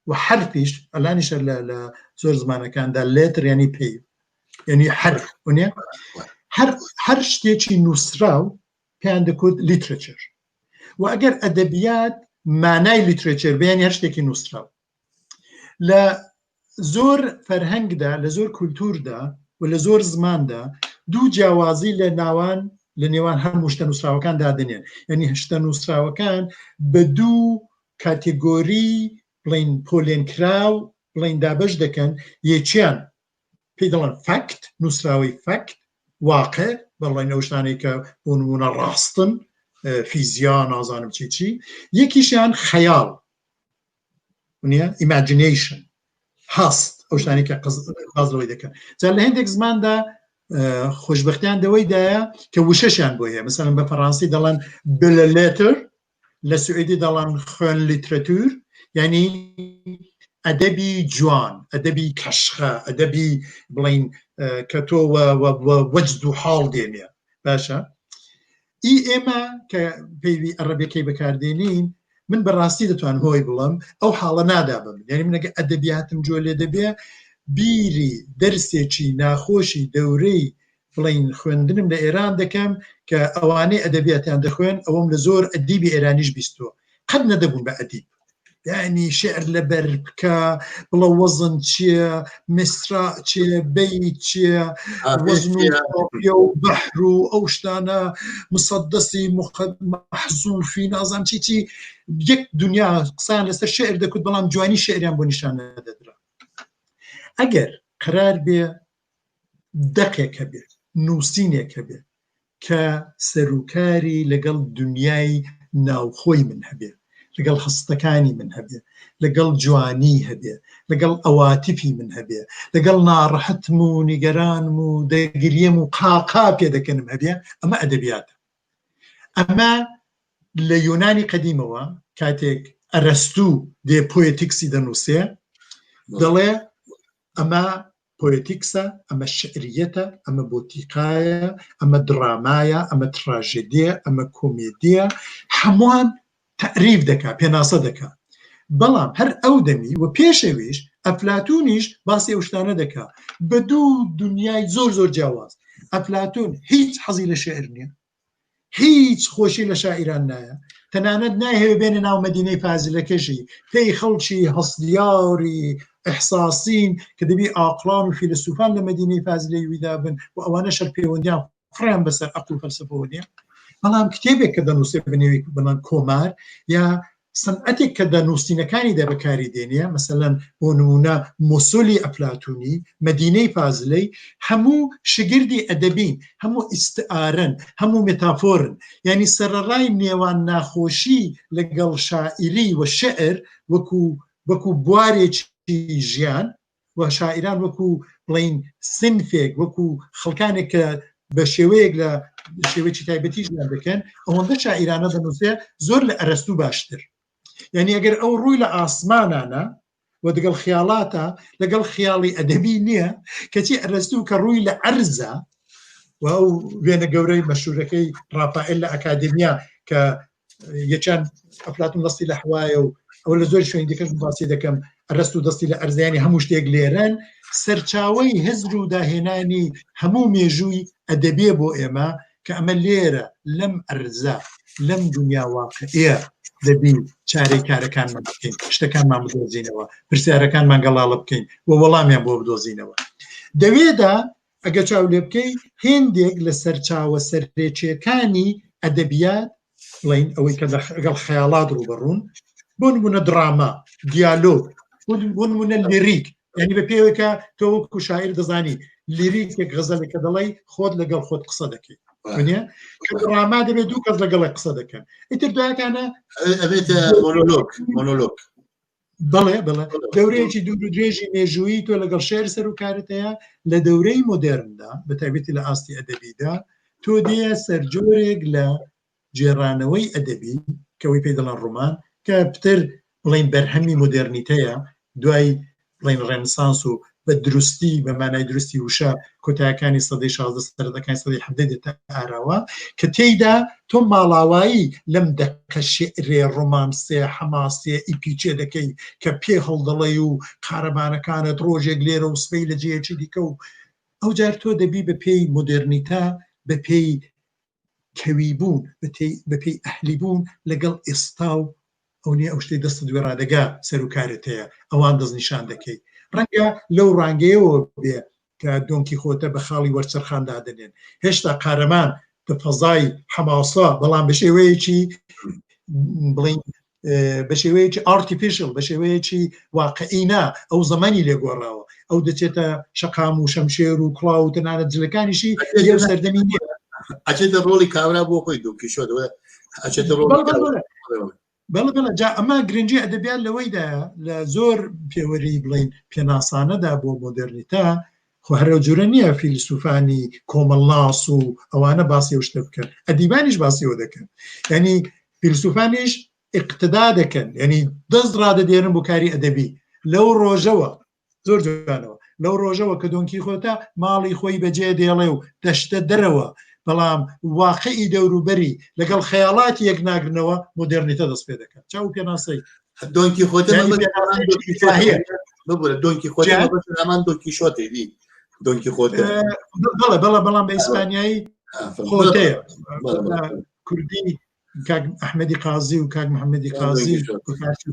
S2: و حرفیش ئەلانیشە لە لە زۆر زمانەکاندا letter ینی پەیڤ ینی حرف ونیە هەر هەر شتێکی نووسراو پێیان دەکوت literature و ئەگەر ئەدەبیات مانای literature بێن هەر شتێکی نووسراو لە زۆر فەرهەنگدا لە زۆر کولتوردا و لە زۆر زماندا دوو جیاوازی لە ناوان لە نێوان هەموو شتە نووسراوەکان دادنێن یعنی شتە نووسراوەکان بە دوو کاتێگۆری بڵین پۆلێنکراو بڵین دابش دەکەن یەکیان پێی دەڵێن fact، نووسراوەی fact، واقع، بەڵێن ئەو شتانەی کە بۆ نموونە ڕاستن، فیزیا، نازانم چی چی، یەکیشیان خەیاڵ، نییە imagination، هەست، ئەو شتانەی کە باس لەوەی دەکەن. جا لە هێندێک زماندا خۆشبەختیان دەوەیدایە کە وشەشیان بۆ هەیە، مەسەلەن بە فەڕانسی دەڵێن belles lettres، لە سوئدی دەڵێن skönlitteratur، یعنی. ئەدەبی جوان، ئەدەبی کەشخە، ئەدەبی بڵین کە تۆ وەجد و حاڵ دێنێ باشە ئی ئێمە کە پەیوی عەڕەبیەکەی بەکاردێنین من بەڕاستی دەتوان هۆی بڵم ئەو حاڵە نادا بە من یعنی منەگە ئەدەبیاتم جۆ لێ دەبێ بیری دەرسێکی ناخۆشی دەورەی بڵین خوێندنم لە ئێران دەکەم کە ئەوانەی ئەدەبیاتیان دەخوێن ئەوەم لە زۆر ئەدیبی ئێرانیش بیستووە قەت نەدەبوون بە ئەدیب یعنی شعر لەبەر بکە بڵە وەزن چییە میسرا چیە بەیت چییە وەزن و بەحر و ئەو شتانە مسەدەسی مەحزوفی نازان چی چی یەک دنیا قسان لەسەر شعر دەکوت بەڵام جوانی شعریان بۆ نیشان نەدەدرا ئەگەر قرار بێ دەقێک هەبێت نووسینێک هەبێت کە سەروکاری لەگەڵ دنیای ناوخۆی من هەبێ، لەگەڵ هەستەکانی من هەبێ، لەگەڵ جوانی هەبێ، لەگەڵ ئەواتفی من هەبێ، لەگەڵ ناڕەحەتم و نیگەرانم و دەگریەم و قاقا پێدەکەنم هەبێ، ئەمە ئەدەبیاتە. ئەمە لە یۆنانی قەدیمەوە کاتێک ئەرەستوو دێ پۆیەتیکسی دەنووسێ، دەڵێ ئەمە پۆیەتیکسە، ئەمە شیعرییەتە، ئەمە بۆتیقایە، ئەمە دڕامایە، ئەمە تراژێدییە، ئەمە کۆمێدییە، هەمووان تەعریف دەکا، پێناسە دەکا. بەڵام هەر ئەو دەمی و پێش ئەویش ئەفلاتوونیش باسی ئەو شتانە دەکا بە دوو دنیای زۆر زۆر جیاواز. ئەفلاتوون هیچ حەزی لە شیعر نییە، هیچ خۆشی لە شاعیران نایە تەنانەت نایهەوێ بێنە ناو مەدینەی فازلەکەشی پێی خەڵکی هەستیاری ئیحساسین کە دەبی ئاقڵان و فیلسوفان لە مەدینەی فازلەی ویدا بن و ئەوانە شەر پەیوەندیان فڕیان بەسەر ئەقڵ و فەلسەفەوە نییە بەڵام کتێبێک کە دەنووسێ بە نێوی بەڵام کۆمار یا سەنعەتێک کە دە نووسینەکانیدا بەکاری دێنێ، مەسەلەن بۆ نموونە مۆسۆلی ئەفلاتوونی، مەدینەی فازلەی، هەموو شگردی ئەدەبین، هەموو ئیستعارەن، هەموو مێتافۆرن. یانی سەرەڕای نێوان ناخۆشی لەگەڵ شاعیری و شیعر وەکوو وەکوو بوارێکی ژیان، و شاعیران وەکو بڵین سنفێک وەکو خەڵکانێک کە بە شێوەیەک لە شێوەیەکی تایبەتی ژیان دەکەن ئەوەندە شاعیرانە دەنووسێ زۆر لە ئەرەستوو باشتر یعنی ئەگەر ئەو ڕووی لە ئاسمانانە و دەگەڵ خیاڵاتە لەگەڵ خیاڵی ئەدەبی نییە کەچی ئەرەستوو کە ڕووی لە ئەرزە و ئەو وێنە گەورەی مەشهورەکەی ڕافائێل لە ئەکادمیا کە یەکیان ئەفلاتون دەستی لە حوایە و ئەوە لە زۆر شوێن دیکەش باسی دەکەم ئەرەست و دەستی لە ئەرزیانی هەموو شتێک لێرەن سەرچاوەی هزر و داهێنانی هەموو مێژووی ئەدەبێ بۆ ئێمە کە ئەمە لێرە لەم ئەرزە لەم دنیا واقعیە دەبی چارەی کارەکانمان بکەین شتەکانمان بدۆزینەوە پرسیارەکانمان گەڵاڵە بکەین و وەڵامیان بۆ بدۆزینەوە دەوێدا ئەگەر چاو لێ بکەی هێندێک لە سەرچاوە سەرێکیەکانی ئەدەبیات بڵین ئەوەی کە لەگەڵ خەیاڵات ڕووبەڕوون بۆ نمونە دراما دیالۆگ بۆ نمونە لیریک یعنی بە پێوەکە تۆ وەکو شاعیر دەزانی لیریکێک غەزەلێکە دەڵێی خۆت لەگەڵ خۆت قسە دەکەیت کە دراما دەبێت دوو کەس لەگەڵی قسە دەکەن ئیتر دوایەکانە
S1: ئەبێتە مۆنۆلۆگ مۆنۆلۆگ
S2: بەڵێ بەڵێ دەورەیەکی دوور و درێژی مێژوویی تۆ لەگەڵ شعر سەر و کارت هەیە لە دەورەی مۆدێرندا بە تایبەتی لە ئاستی ئەدەبیدا تۆ دێ سەر جۆرێک لە گێڕانەوەی ئەدەبی کەەوەی پێی دەڵێن ڕۆمان کە پتر بڵین بەرهەمی مۆدێرنیتەیە دوای بڵێین ڕێنسانس و بە دروستی بە مانای دروستی وشە کۆتایەکانی سەدەی 16 سەرەتاکانی سەدەی 17 دێتە ئاراوە کە تێیدا تۆ ماڵاوایی لەم دەقە شیعرێ ڕۆمانسێ حەماسێ ئیپیچێ دەکەی کە پێ هەڵدەڵێی و قارەمانەکانت ڕۆژێک لێرە و سبەی لە جێیەکی دیکە و ئەوجار تۆ دەبی بە پێی مۆدێرنیتە بە پێی کەوی بوون بە پێی ئەهلی بوون لەگەڵ ئێستا و ئەو نیە ئەو شتەی دەستت وێڕادەگا سەروکارت هەیە ئەوان دەستنیشان دەکەی ڕەنگە لەو ڕانگەیەوە بێ کە دۆن کیخۆتە بە خاڵی وەرچەرخان دادەنێن هێشتا قارەمان دە فەزای حەماسە بەڵام بە شێوەیەکی بڵین بە شێوەیەکی artificial بە شێوەیەکی واقعی نا ئەو زمانی لێ گۆڕاوە ئەو دەچێتە شەقام و شەمشێر و کڵاو و تەنانەت جلەکانیشی لەو سەردەمی نییە
S1: ئەچێتە ڕۆڵی کابرا بۆ خۆی دۆن کیشۆت ئەچێتە ڕۆڵی
S2: بەڵێ بەڵێ جا ئەمە گرنگی ئەدەبیات لەوەیدایە لە زۆر پێوەری بڵین پێناسانەدا بۆ مۆدێرنیتە خۆ هەر ئەو جورە نییە فیلسوفانی کۆمەڵناس و ئەوانە باسی ئەو شتە بکەن ئەدیبانیش باسی ئەوە دەکەن یعنی فیلسوفانیش اقتدا دەکەن یعنی دەست ڕادەدێرن بۆ کاری ئەدەبی. لەو ڕۆژەوە زۆر جوانەوە لەو ڕۆژەوە کە دۆنکی خۆتە ماڵی خۆی بەجێ دێڵێ و دەشتە دەرەوە بەڵام واقعی دەوروبەری لەگەڵ خەیاڵاتی یەک ناگرنەوە مۆدێرنیتە دەست پێ دەکات چاو پێناسەی
S1: دۆنکی خۆتە ببورە دۆنکی خۆتە هەمان دۆنکی شۆتێ دی دۆنکی خۆتە
S2: بەڵێ بەڵێ بەڵام بە ئیسپانیایی خۆتەیە کوردی کاک ئەحمەدی قازی و کاک محەممەدی قازی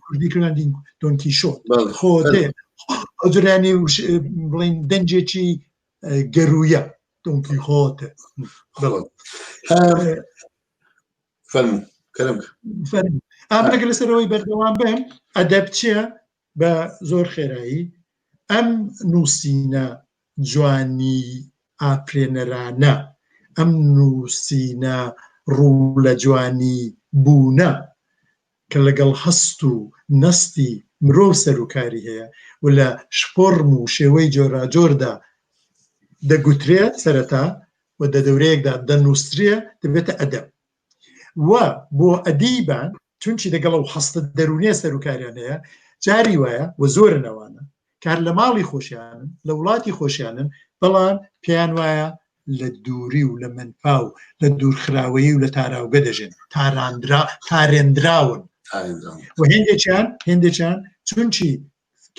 S2: کوردی کردن دۆنکی شۆت خۆتێ ئەو جورانی بڵین دەنجێکی گەرویە دۆنکی خۆتە
S1: فەرموو کەرم
S2: فەرموو ئامرەکە لەسەرەوەی بەردەوام بم ئەدەب چییە بە زۆر خێرایی ئەم نووسینە جوانی ئافرێنەرانە ئەم نووسینە ڕوو لە جوانی بوونە کە لەگەڵ هەست و نەستی مرۆڤ سەروکاری هەیە و لە فۆڕم و شێوەی جۆراجۆردا دەگوترێ سەرەتا و دە دەورەیەکدا دەنووسرێ دەبێتە ئەدەب و بۆ ئەدیبان چونچی دەگەڵ ئەو هەستە دەروونیە سەروکاریان هەیە جاری وایە و زۆرن ئەوانە کە هەر لە ماڵی خۆشیانن لە وڵاتی خۆشیانن بەڵام پێیان وایە لە دووری و لە مەنفا و لە دوورخراوەیی و لە تاراوگە دەژێن تاراندرا تارێندراون و هێندێکیان هێندێکیان چونچی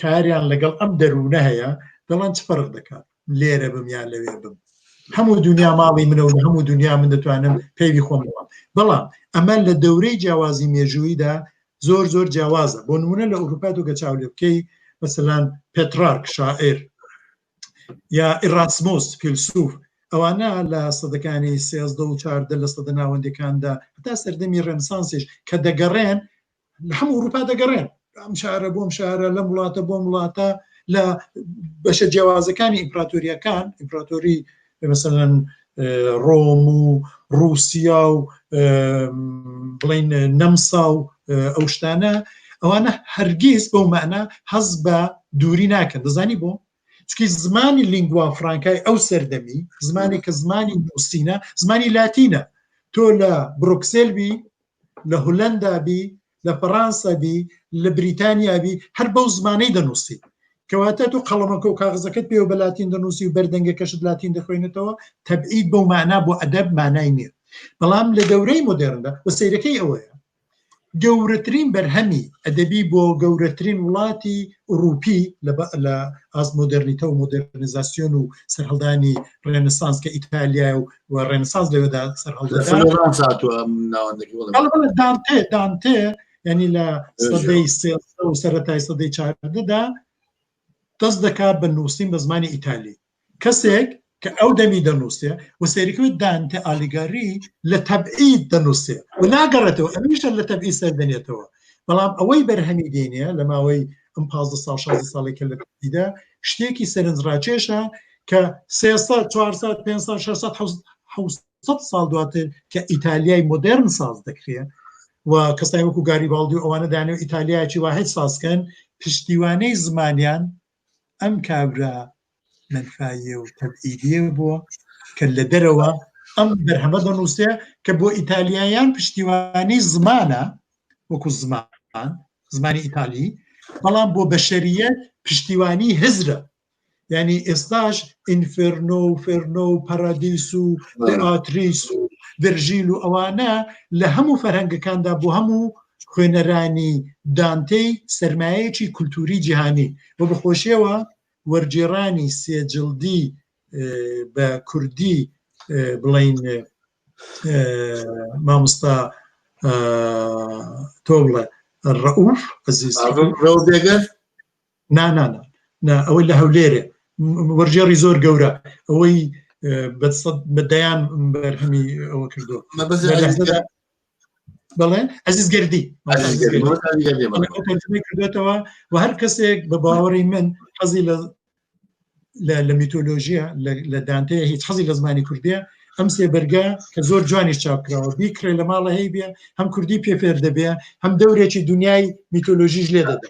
S2: کاریان لەگەڵ ئەم دەروونە هەیە دەڵێن چ فەرق دەکات لێرە بم یان لەوێ بم هەموو دنیا ماڵی منە و هەموو دنیا من دەتوانم پێوی خۆم بڵام بەڵام ئەمە لە دەورەی جیاوازی مێژوویدا زۆر زۆر جیاوازە بۆ نمونە لە ئەوروپا تۆ کە چاو لێ بکەی مەسەلەن پێترارک شاعیر یا ئیراسمۆس فیلسوف ئەوانە لە سەدەکانی سێزدە و چاردە لە سەدە ناوەندەکاندا هەتا سەردەمی ڕێنسانسیش کە دەگەڕێن لە هەموو ئەوروپا دەگەڕێن ئەم شارە بۆم شارە لەم وڵاتە بۆم وڵاتە لە بەشە جیاوازەکانی ئیمپراتۆریەکان ئیمپراتۆری مەسەلەن ڕۆم و ڕوسیا و بڵین نەمسا و ئەو شتانە ئەوانە هەرگیز بەو مەعنا هەز بە دووری ناکەن دەزانی بۆ چکی زمانی لینگوا فرانکای ئەو سەردەمی زمانی کە زمانی نووسینە زمانی لاتینە تۆ لە برۆکسێل بی لە هولەندا بی لە فەڕانسە بی لە بریتانیا بی هەر بەو زمانەی دەنووسی کەواتە تۆ قەڵەمەکە و کاغزەکەت پێوە بە لاتین دەنووسی و بەردەنگەکەشت لاتین دەخوێنێتەوە تەبعید بەو مانا بۆ ئەدەب مانای نییە بەڵام لە دەورەی مۆدێرندا و سەیرەکەی ئەوەیە گەورەترین بەرهەمی ئەدەبی بۆ گەورەترین وڵاتی ئوروپی لە ئاست مۆدێرنیتە و مۆدێرنیزاسیۆن و سەرهەڵدانی ڕێنسانس کە ئیتالیا و و ڕێنسانس لەوێدا سەرهەڵدەدا دانتێ دانتێ یعنی لە سەدەی سێزدە و سەرەتای سەدەی چاردەدا دەست دەکات بە نووسین بە زمانی ئیتالی کەسێک کە ئەو دەمی دەنووسێ و سەیرکەوێت دانتێ ئالیگاری لە تەبعید دەنووسێ و ناگەڕێتەوە ئەمیشە لە تەبعید سەر دەنێتەوە بەڵام ئەوەی بەرهەمی دێنێ لە ماوەی ئەم 15 ساڵ 16 ساڵێک کە لە تەبعیدە شتێکی سەرنجڕاکێشە کە 300 400 500 600 700 ساڵ دواتر کە ئیتالیای مۆدێرن ساز دەکرێت و کەسای وەکو گاریباڵدی و ئەوانە دانێ و ئیتالیایەکی واحد سازکەن پشتیوانەی زمانیان ئەم کابرا مەنفاییە و تەبعیدیە بووە کە لە دەرەوە ئەم بەرهەمە دەنووسێ کە بۆ ئیتالیایان پشتیوانی زمانە وەکو زمان زمانی ئیتالی بەڵام بۆ بەشەریەت پشتیوانی هزرە یعنی ئێستاش ئینفێرنۆ و فێرنۆ و پەرادیس و بێئاتریس و ڤرژیل و ئەوانە لە هەموو فەرهەنگەکاندا بۆ هەموو خوێنەرانی دانتەی سەرمایەکی کولتوری جیهانی و بەخۆشیەوە وەرگێڕانی سێ جلدی بە کوردی بڵین مامۆستا تۆ بڵێ ڕەئوف عەزیز نا نا نا نا ئەوەی لە هەولێرێ وەرگێڕی زۆر گەورە ئەوەی بە دەیان بەرهەمی ئەوە کردو بەڵێ عزیز گردی کردێتەوە و هەر کەسێک بە باوەڕی من حەزی لە لە میتۆلۆژیە لە دانتەیە هیچ حەزی لە زمانی کوردیە ئەم سێ بەرگە کە زۆر جوانیش چاپ کراوە بیکڕێ لە ماڵە هەی بێ هەم کوردی پێ فێر دەبێ هەم دەورێکی دنیای میتۆلۆژیش لێ دەدە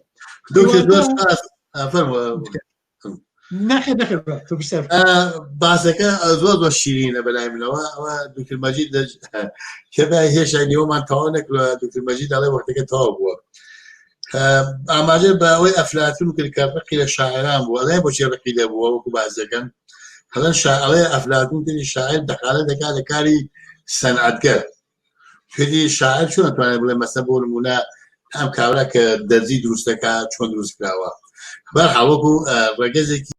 S1: باسەکە زۆر زۆر شیرینە بەلای منەوە ئەوە دکتر مەجید کەبای هێشتا نیوەمان تەواو نەکردوە دکتر مەجید دەڵێ وەختەکە تەواو بووە. ئاماژە بە ئەوەی ئەفلاتون کرد کە ڕقی لە شاعران بوو ئەڵێ بۆچی ڕقی لێ بووە وەکو باس دەکەن هەڵەن شاعڵێ ئەفلاتون کردی شاعر دەخالە دەکات لە کاری سەنعەتگەر کردی شاعر چۆن توانێت بڵێ مەسە بۆ نمونە ئەم کابرا کە دەرزی دروست دەکات چۆن دروست کراوە بەرحاڵ وەکو ڕێگەزێکی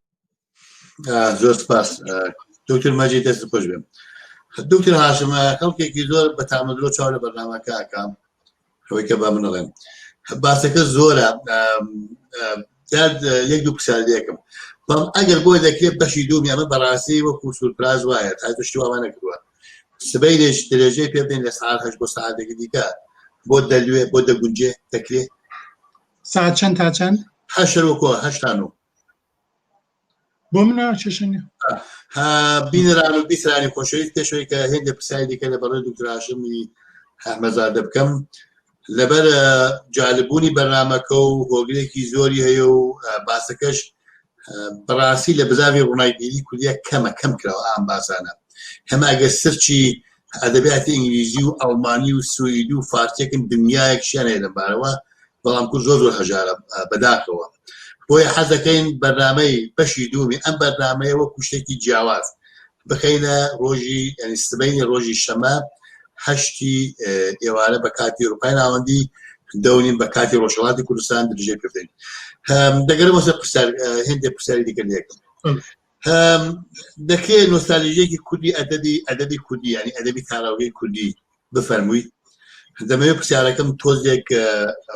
S1: زۆر سپاس دکتۆر مەجید دەست خۆش بێم دکتۆر هاشم خەڵکێکی زۆر بە تامەزرۆ چاو لە بەرنامەکە ئەکام ئەوەی کە بە من ئەڵێن باسەکە زۆرە یەک دوو پرسیار لێکم بەڵام ئەگەر بۆی دەکرێت بەشی دوومی ئەمە بەڕاستی وەکو سورپراز وایە تا شتی وامان نەکردووە سبەی لێش درێژەی پێ بدەین لە سەعات هەشت بۆ سەعاتێکی دیکە بۆ دەلوێ بۆ دەگونجێ دەکرێ
S2: ساعت چەند تا چەند؟
S1: هەشت وەکۆ هەشتان و
S2: بۆ منە کێشە نیە.
S1: بینەران و بیسرانی خۆشەویست پێشەوەی کە هێندێک پرسیاری دیکە لە بەڕێز دکتۆر هاشمی ئەحمەدزادە بکەم لەبەر جالبوونی بەرنامەکە و هۆگرێکی زۆری هەیە و باسەکەش بەڕاستی لە بزاوی ڕووناکبیری کوردیا کەمە کەم کراوە ئام باسانە هەمە ئەگەر سرچی ئەدەبیاتی ئینگلیزی و ئەڵمانی و سوئیدی و فارسیەکن دنیایەک شیان هەیە لەمبارەوە بەڵام کورد زۆر زۆر هەژارە بەداخەوە بۆیە حەز دەکەین بەرنامەی بەشی دوومی ئەم بەرنامەیە وەکو شتێکی جیاواز بخەینە ڕۆژی ینی سبەینی ڕۆژی شەمە هەشتی ئێوارە بە کاتی ئەوروپای ناوەندی دەونیم بە کاتی ڕۆژهەڵاتی کوردستان درێژەی پێ بدەین دەگەرمەوە سەر پرسیار هێندێک پرسیاری دیکە لێکم دەکرێت نۆستالیژیەکی کوردی ئەدەبی ئەدەبی کوردی ینی ئەدەبی تاراوگەی کوردی بفەرمووی دەمەوێت پرسیارەکەم تۆزێک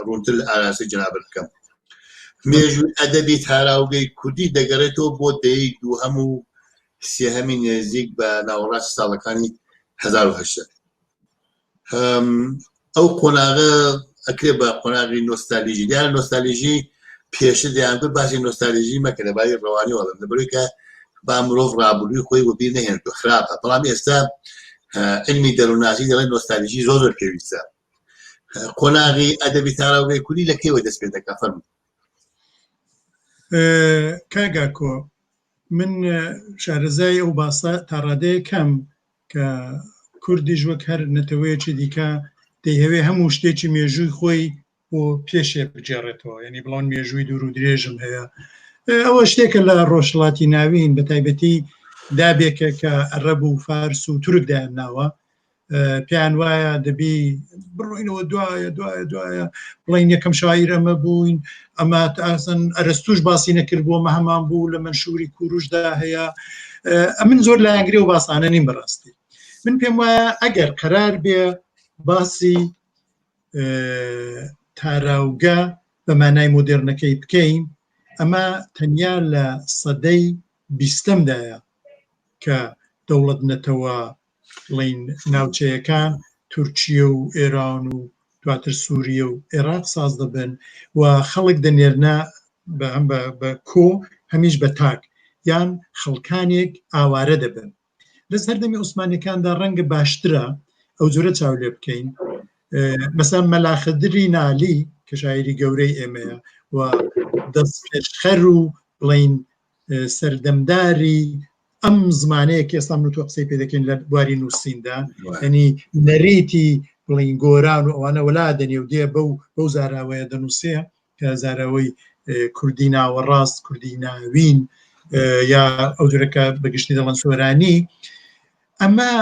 S1: ڕوونتر لە ئاراستەی جەنابت بکەم مێژووی ئەدەبی تاراوگەی کوردی دەگەڕێتەوە بۆ دەیەی دووهەم و سێهەمی نێزیک بە ناوەڕاستی ساڵەکانی 1970 ئەو قۆناغە ئەکرێ بە قۆناغی نۆستالیژی دیارە نۆستالیژی پێشتر دەیانگوت باسی نۆستالیژی مەکە لە باری ڕەوانی وەڵم لەبەرەوەی کە با مرۆڤ ڕابردووی خۆی وەبیر نەهێنێت و خراپە بەڵام ئێستا علمی دەروونناسی دەڵێن نۆستالیژی زۆر زۆر پێویستە قۆناغی ئەدەبی تاراوگەی کوردی لە کەیەوە دەست پێ دەکا فەرموو
S2: کاگاکۆ من شارەزای ئەو باسە تا ڕادەیە کەم کە کوردیش وەک هەر نەتەوەیەکی دیکە دەیهەوێ هەموو شتێکی مێژووی خۆی بۆ پێشێ بگێڕێتەوە یعنی بڵۆن مێژووی دوور و درێژم هەیە ئەوە شتێکە لە ڕۆژهەڵاتی ناوین بە تایبەتی دابێکە کە عەرەب و فارس و تورک دایان ناوە پێیان وایە دەبی بڕۆینەوە دوایە دوایە دوایە بڵین یەکەم شاعیر ئەمە بووین ئەمە ئاسن ئەرستوش باسی نەکرد بۆ مە هەمان بوو لە منشوری کوروشدا هەیە ئەمن زۆر لایەنگری و باسانە نیم بەڕاستی من پێم وایە ئەگەر قەرار بێ باسی تاراوگە بە مانای مۆدێرنەکەی بکەین ئەمە تەنیا لە سەدەی بیستەمدایە کە دەوڵەت نەتەوە بڵین ناوچەیەکان تورکیە و ئێران و دواتر سووریە و عێراق ساز دەبن و خەڵک دەنێرنە هەم بە کۆ هەمیش بە تاک یان خەڵکانێک ئاوارە دەبن لە سەردەمی عوسمانەکاندا ڕەنگە باشترە ئەو جۆرە چاو لێ بکەین مەسەن مەلاخدری نالی کە شاعری گەورەی ئێمەیە و دەستپێشخەر و بڵین سەردەمداری ئەم زمانەیە کە ئێستا من تۆ قسەی پێ دەکەین لە بواری نووسیندا ینی نەریتی بڵین گۆران و ئەوانە وەلا دەنێ و دێ بەو بەو زاراوەیە دەنووسێ کە زاراوەی کوردی ناوەڕاست کوردی ناوین یا ئەو جورەکە بەگشتی دەڵێن سۆرانی ئەمە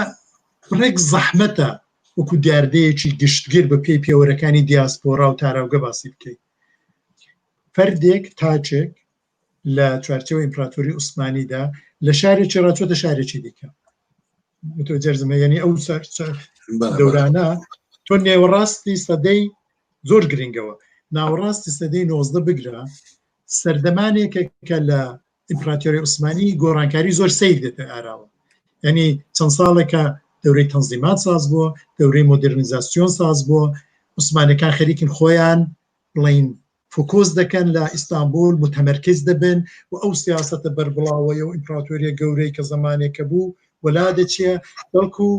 S2: ڕێک زەحمەتە وەکو دیاردەیەکی گشتگیر بە پێی پێوەرەکانی دیاسپۆرا و تاراوگە باسی بکەیت فەردێک تاچێک لە چوارچێوە ئیمپراتۆری عوسمانیدا لە شارێکی ڕاچۆتە شارێکی دیکە متوجرزمە یعنی ئەو دەورانە تۆ نێوەڕاستی سەدەی زۆر گرنگەوە ناوەڕاستی سەدەی 19 بگرە سەردەمانێکە کە لە ئیمپراتۆری عوسمانی گۆڕانکاری زۆر سیر دێتە ئاراوە یعنی چەند ساڵێکە دەورەی تەنزیمات ساز بووە دەورەی مۆدررنیزاسیۆن ساز بووە عوسمانەکان خەریکن خۆیان بڵین فوکۆس دەکەن لە ئیستانبول متەمەرکز دەبن و ئەو سیاسەتە بەربڵاوەیە و ئیمپراتۆریە گەورەی کە زەمانێکە بوو وەلا دەچێ بەڵکو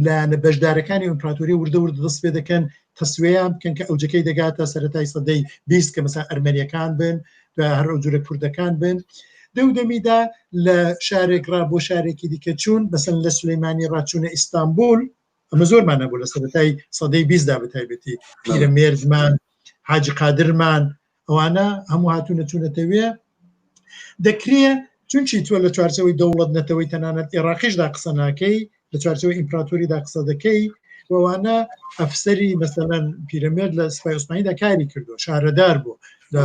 S2: لایەنە بەشدارەکانی ئیمپراتۆری وردە وردە دەست پێ دەکەن تەسویان بکەن کە ئەوجەکەی دەگاتە سەرەتای سەدەی 20 کە مەسا ئەرمەنیەکان بن دوای هەر ئەو جورە کوردەکان بن دەو دەمیدا لە شارێک ڕا بۆ شارێکی دیکە چوون بەسەن لە سلەیمانی ڕاچوونە ئیستانبول. ئەمە زۆرمان هەبوو لە سەرەتای سەدەی بیستدا بە تایبەتی پیرەمێردمان حاجی قادرمان ئەوانە هەموو هاتوونە چوونەتەوێ دەکرێ چونکی تۆ لە چوارچەوەی دەوڵەت نەتەوەی تەنانەت عێراقیشدا قسە ناکەی لە چوارچەوەی ئیمپراتۆریدا قسە دەکەی وانە ئەفسەری مەسەلەن پیرەمێرد لە سپای عوسمانیدا کاری کردو شارەدار بوو لە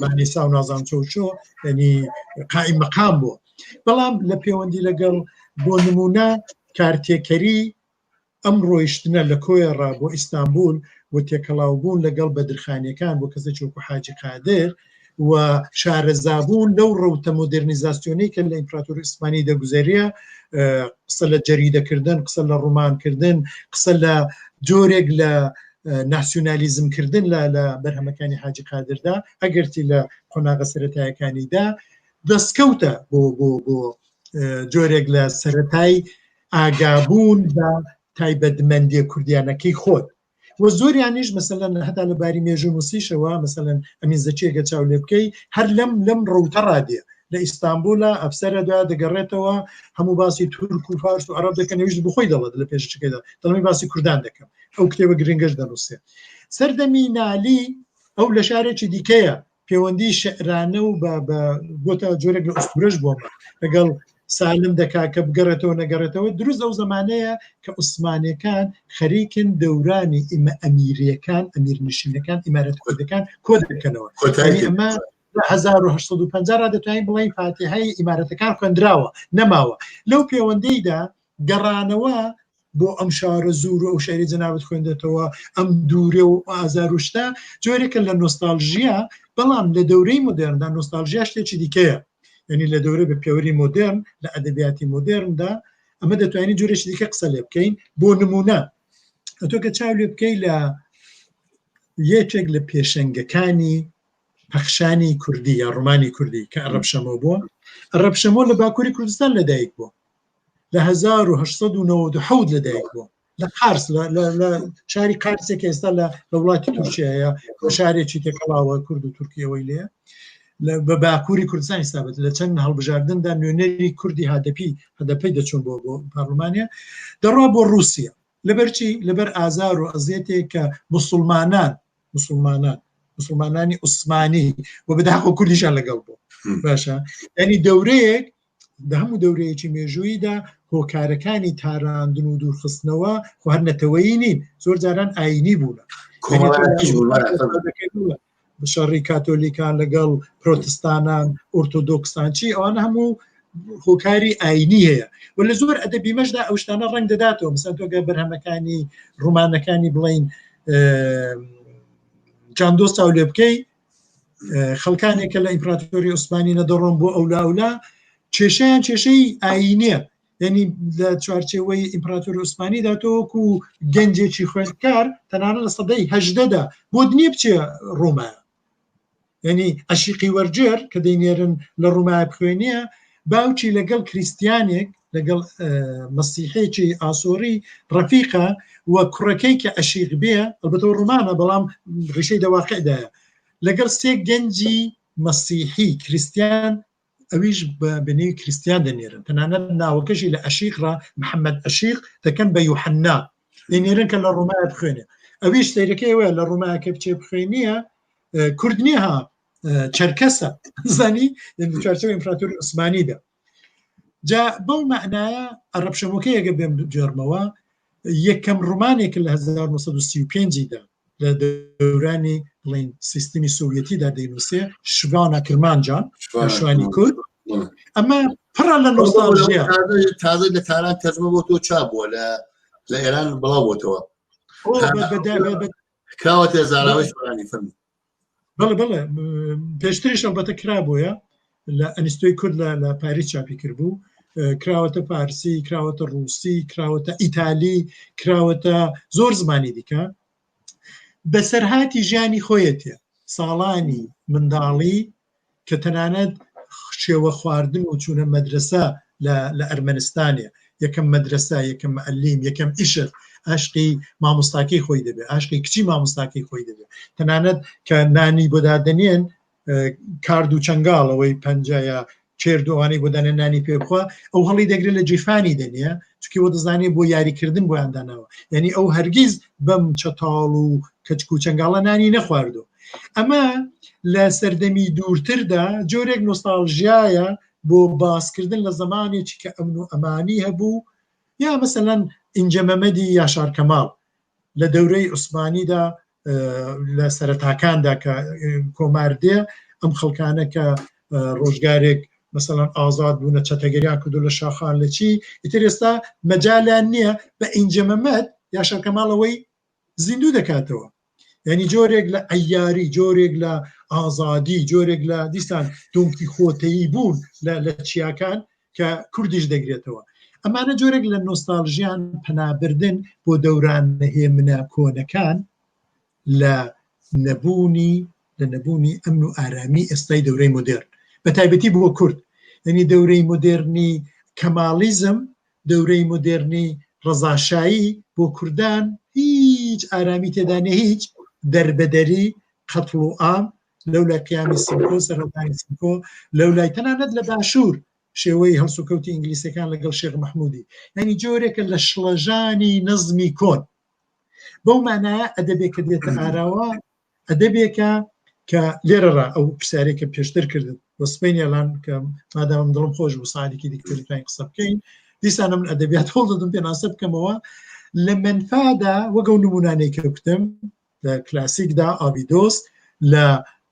S2: مانیسا و نازان چۆ چۆ ینی قائیم مەقام بوو بەڵام لە پەیوەندی لەگەڵ بۆ نمونە کارتێکەری ئەم ڕۆیشتنە لە کۆیە ڕا بۆ ئیستانبول و تێکەڵاو بوون لەگەڵ بەدرخانیەکان بۆ کەسێکی وەکو حاجی قادر و شارەزابوون لەو ڕەوتە مۆدێرنیزاسیۆنەی کە لە ئیمپراتۆری عوسمانی دەگوزەرێ قسە لە جەریدەکردن قسە لە ڕومانکردن قسە لە جۆرێک لە ناسیونالیزم کردن لە لە بەرهەمەکانی حاجی قادردا ئەگەرچی لە قۆناغە سەرەتایەکانیدا دەستکەوتە بۆ بۆ بۆ جۆرێک لە سەرەتای ئاگابوون بە تایبەتمەندیە کوردیانەکەی خۆت و زۆریانیش مەسەلەن هەتا لە باری مێژوو نووسیشەوە مەسەلەن ئەمین زەکیەکە چاو لێ بکەی هەر لەم لەم ڕەوتە ڕادێ لە ئیستانبولا ئەفسەرە دوای دەگەڕێتەوە هەموو باسی تورک و فارس و عەرەب دەکەن ئەویش بخۆی دەڵێت لە پێشەکەیدا دەڵێ باسی کوردان دەکەم ئەو کتێبە گرنگەش دەنووسێ سەردەمی نالی ئەو لە شارێکی دیکەیە پەیوەندی شعرانە و بە بۆتە جۆرێک لە ئوستورەش بۆمە لەگەڵ سالم دەکا کە بگەڕێتەوە نەگەڕێتەوە دروست ئەو زمانەیە کە عوسمانەکان خەریکن دەورانی ئیمە ئەمیریەکان ئەمیرنشینەکان ئیمارەت کوردەکان کۆ دەکەنەوە ئەمە 1950 را دەتوانین بڵێین فاتیحەی ئیمارەتەکان خوێندراوە نەماوە لەو پەیوەندەیدا گەڕانەوە بۆ ئەم شارە زور و ئەو شعری جەنابت خوێندێتەوە ئەم دوورێ و ئازار و شتە جۆرێکە لە نۆستالژیا بەڵام لە دەورەی مۆدێرندا نۆستالژیا شتێکی دیکەیە یعنی لە دەورە بە پێوەری مۆدێرن لە ئەدەبیاتی مۆدێرندا ئەمە دەتوانین جۆرێکی دیکە قسە لێ بکەین بۆ نمونە ئەتۆ کە چاو لێ بکەی لە یەکێک لە پێشەنگەکانی پەخشانی کوردی یا ڕۆمانی کوردی کە عەرەب شەمۆ بووە عەرەب شەمۆ لە باکووری کوردستان لەدایک بووە لە 1897 لەدایک بووە لە قارس لە شاری قارسێک ئێستا لە لە وڵاتی تورکیایە شارێکی تێکەڵاوە کورد و تورکیەوەی لێ بە باکووری کوردستان حسابەت لە چەند هەڵبژاردندا نوێنەری کوردی هەدەپی هەدەپەی دەچوون بۆ بۆ پارلمانیا دەڕوا بۆ رووسیا لەبەرچی لەبەر ئازار و ئەزیەتێک کە مسلمانان مسلمانان مسلمانانی عوسمانی و بەداخۆ کوردیشان لەگەڵ بوو باشە ینی دەورەیەک لە هەموو دەورەیەکی مێژوویدا هۆکارەکانی تاراندن و دوورخستنەوە خۆ هەر نەتەوەیی نین زۆر جاران ئاینی بوونە شەڕی کاتۆلیکان لەگەڵ پرۆتستانان ئۆرتۆدۆکسان چی ئەوانە هەموو هۆکاری ئاینی هەیە و لە زۆر ئەدەبی مەشدا ئەو شتانە ڕەنگ دەداتەوە مثلا تۆگە بەرهەمەکانی ڕومانەکانی بڵین جاندۆست چاو لێ بکەی خەڵکانێک کە لە ئیمپراتۆری عوسمانی نەدەڕۆن بۆ ئەولا ئەولا کێشیان کێشەی ئاینیە یعنی لە چوارچێوەی ئیمپراتۆری عوسمانیدا تۆ وەکو گەنجێکی خوێندکار تەنانەت لە سەدەی هەژدەدا بۆت نییە بچێ ڕۆما یعنی عەشیقی وەرجێر کە دەینێرن لە ڕومایە بخوێنیە باوکی لەگەڵ کریسیانێک لەگەڵ مەسیحێکی ئاسۆری ڕەفیقە و کوڕەکەی کە عەشیق بێ ئەلبەتەوە ڕومانە بەڵام ڕیشەی دەواقعدایە لەگەڵ سێ گەنجی مەسیحی کریسیان ئەویش بە بەنێوی کریسیان دەنێرن تەنانەت ناوەکەشی لە ئەشیق ڕا محەممەد ئەشیق دەکەن بە یوحنا دەینێرن کە لە ڕۆمایە بخوێنێ ئەویش سەیرەکەی وایە لە ڕۆمایە کە بچێ بخوێنیە کورد نییە ها چەرکەسە زانی چوارچێوەی ئیمپراتۆری عوسمانیدا جا بەو مەعنایە عەرەب شەمۆکەی ئەگە بێم بگێڕمەوە یەکەم ڕۆمانێک لە 1935 دا لە دەورانی بڵین سیستمی سۆڤەتیدا دەینووسێ شوانە کرمانجان شوانی کورد ئەمە پڕە لە نۆستالژیا
S1: تازە لە تاران تەرجمە بۆ تۆ چاپ بووە لە لە ئێران بڵاو بۆتەوە کراوەتە زاراوەی سۆرانی فەرموو
S2: بەڵێ بەڵێ پێشتریش ئەڵبەتە کرابووە لە ئەنیستۆی کورد لە لە پاریس چاپی کردبوو کراوەتە فارسی کراوەتە ڕووسی کراوەتە ئیتالی کراوەتە زۆر زمانی دیکە بەسەرهاتی ژیانی خۆیەتە ساڵانی منداڵی کە تەنانەت شێوە خواردن و چوونە مەدرەسە لە ئەرمەنستانێ یەکەم مەدرەسە یەکەم مەعلیم یەکەم ئیشق ئاشقی مامۆستاکەی خۆی دەبێت ئاشقی کچی مامۆستاکەی خۆی دەبێت تەنانەت کە نانی بۆ دادەنێن کارد و چنگاڵەوەی پەنجەیە چێردوانەی بۆ دانێ نانی پێ بخوا ئەو هەڵی دەگرێت لە جیفانی دەنێ چونکی وە دەزانێ بۆ یاریکردن بۆیان داناوە یعنی ئەو هەرگیز بەم چەتاڵ و کەچک و چنگاڵە نانی نەخواردو ئەمە لە سەردەمی دوورتردا جۆرێک نۆستاڵژیایە بۆ باسکردن لە زمانێکی کە ئەمن و ئەمانی هەبوو یا مەسەلەن ئینجە مەمەدی یاشار کەماڵ لە دەورەی عوسمانیدا لە سەرەتاکاندا کە کۆمار دێ ئەم خەڵکانە کە ڕۆژگارێک مەسەڵەن ئازاد بوونە چەتەگەریان کردو لە شاخان لە چی ئیتر ئێستا مەجالیان نییە بە ئینجە مەمەد یاشار کەماڵەوەی زیندوو دەکاتەوە یعنی جۆرێک لە ئەیاری جۆرێک لە ئازادی جۆرێک لە دیسان دۆنکی خۆتەیی بوون لە چیاکان کە کوردیش دەگرێتەوە ئەمانە جۆرێک لە نۆستالژیان پەنابردن بۆ دەوران هێمنە کۆنەکان لە نەبوونی لە نەبوونی ئەمن و ئارامی ئێستای دەورەی مۆدێرن بە تایبەتی بۆ کورد یعنی دەورەی مۆدێرنی کەماڵیزم دەورەی مۆدێرنی ڕەزاشایی بۆ کوردان هیچ ئارامی تێدا نیە هیچ دەربەدەری قەتڵ و عام لەو لای قیامی سمکۆ سەرهەڵدانی سمکۆ لەو لای تەنانەت لە باشوور شێوەی هەڵسوکەوتی ئینگلیسەکان لەگەڵ شێخ مەحموودی یعنی جۆرێکە لە شڵەژانی نەزمی کۆن بەو مانایە ئەدەبێک کە دێتە ئاراوە ئەدەبێکە کە لێرەڕا ئەو پرسیارێک کە پێشتر کردن بۆ سبەینێڵان کە مادامم دڵم خۆش بوو ساعتێکی دیکتر بتوانین قسە بکەین دیسانە من ئەدەبیات هەوڵ دەدەم پێناسە بکەمەوە لە مەنفادا وەک ئەو نمونانەی کە گوتم لە کلاسیکدا ئابیدۆس لە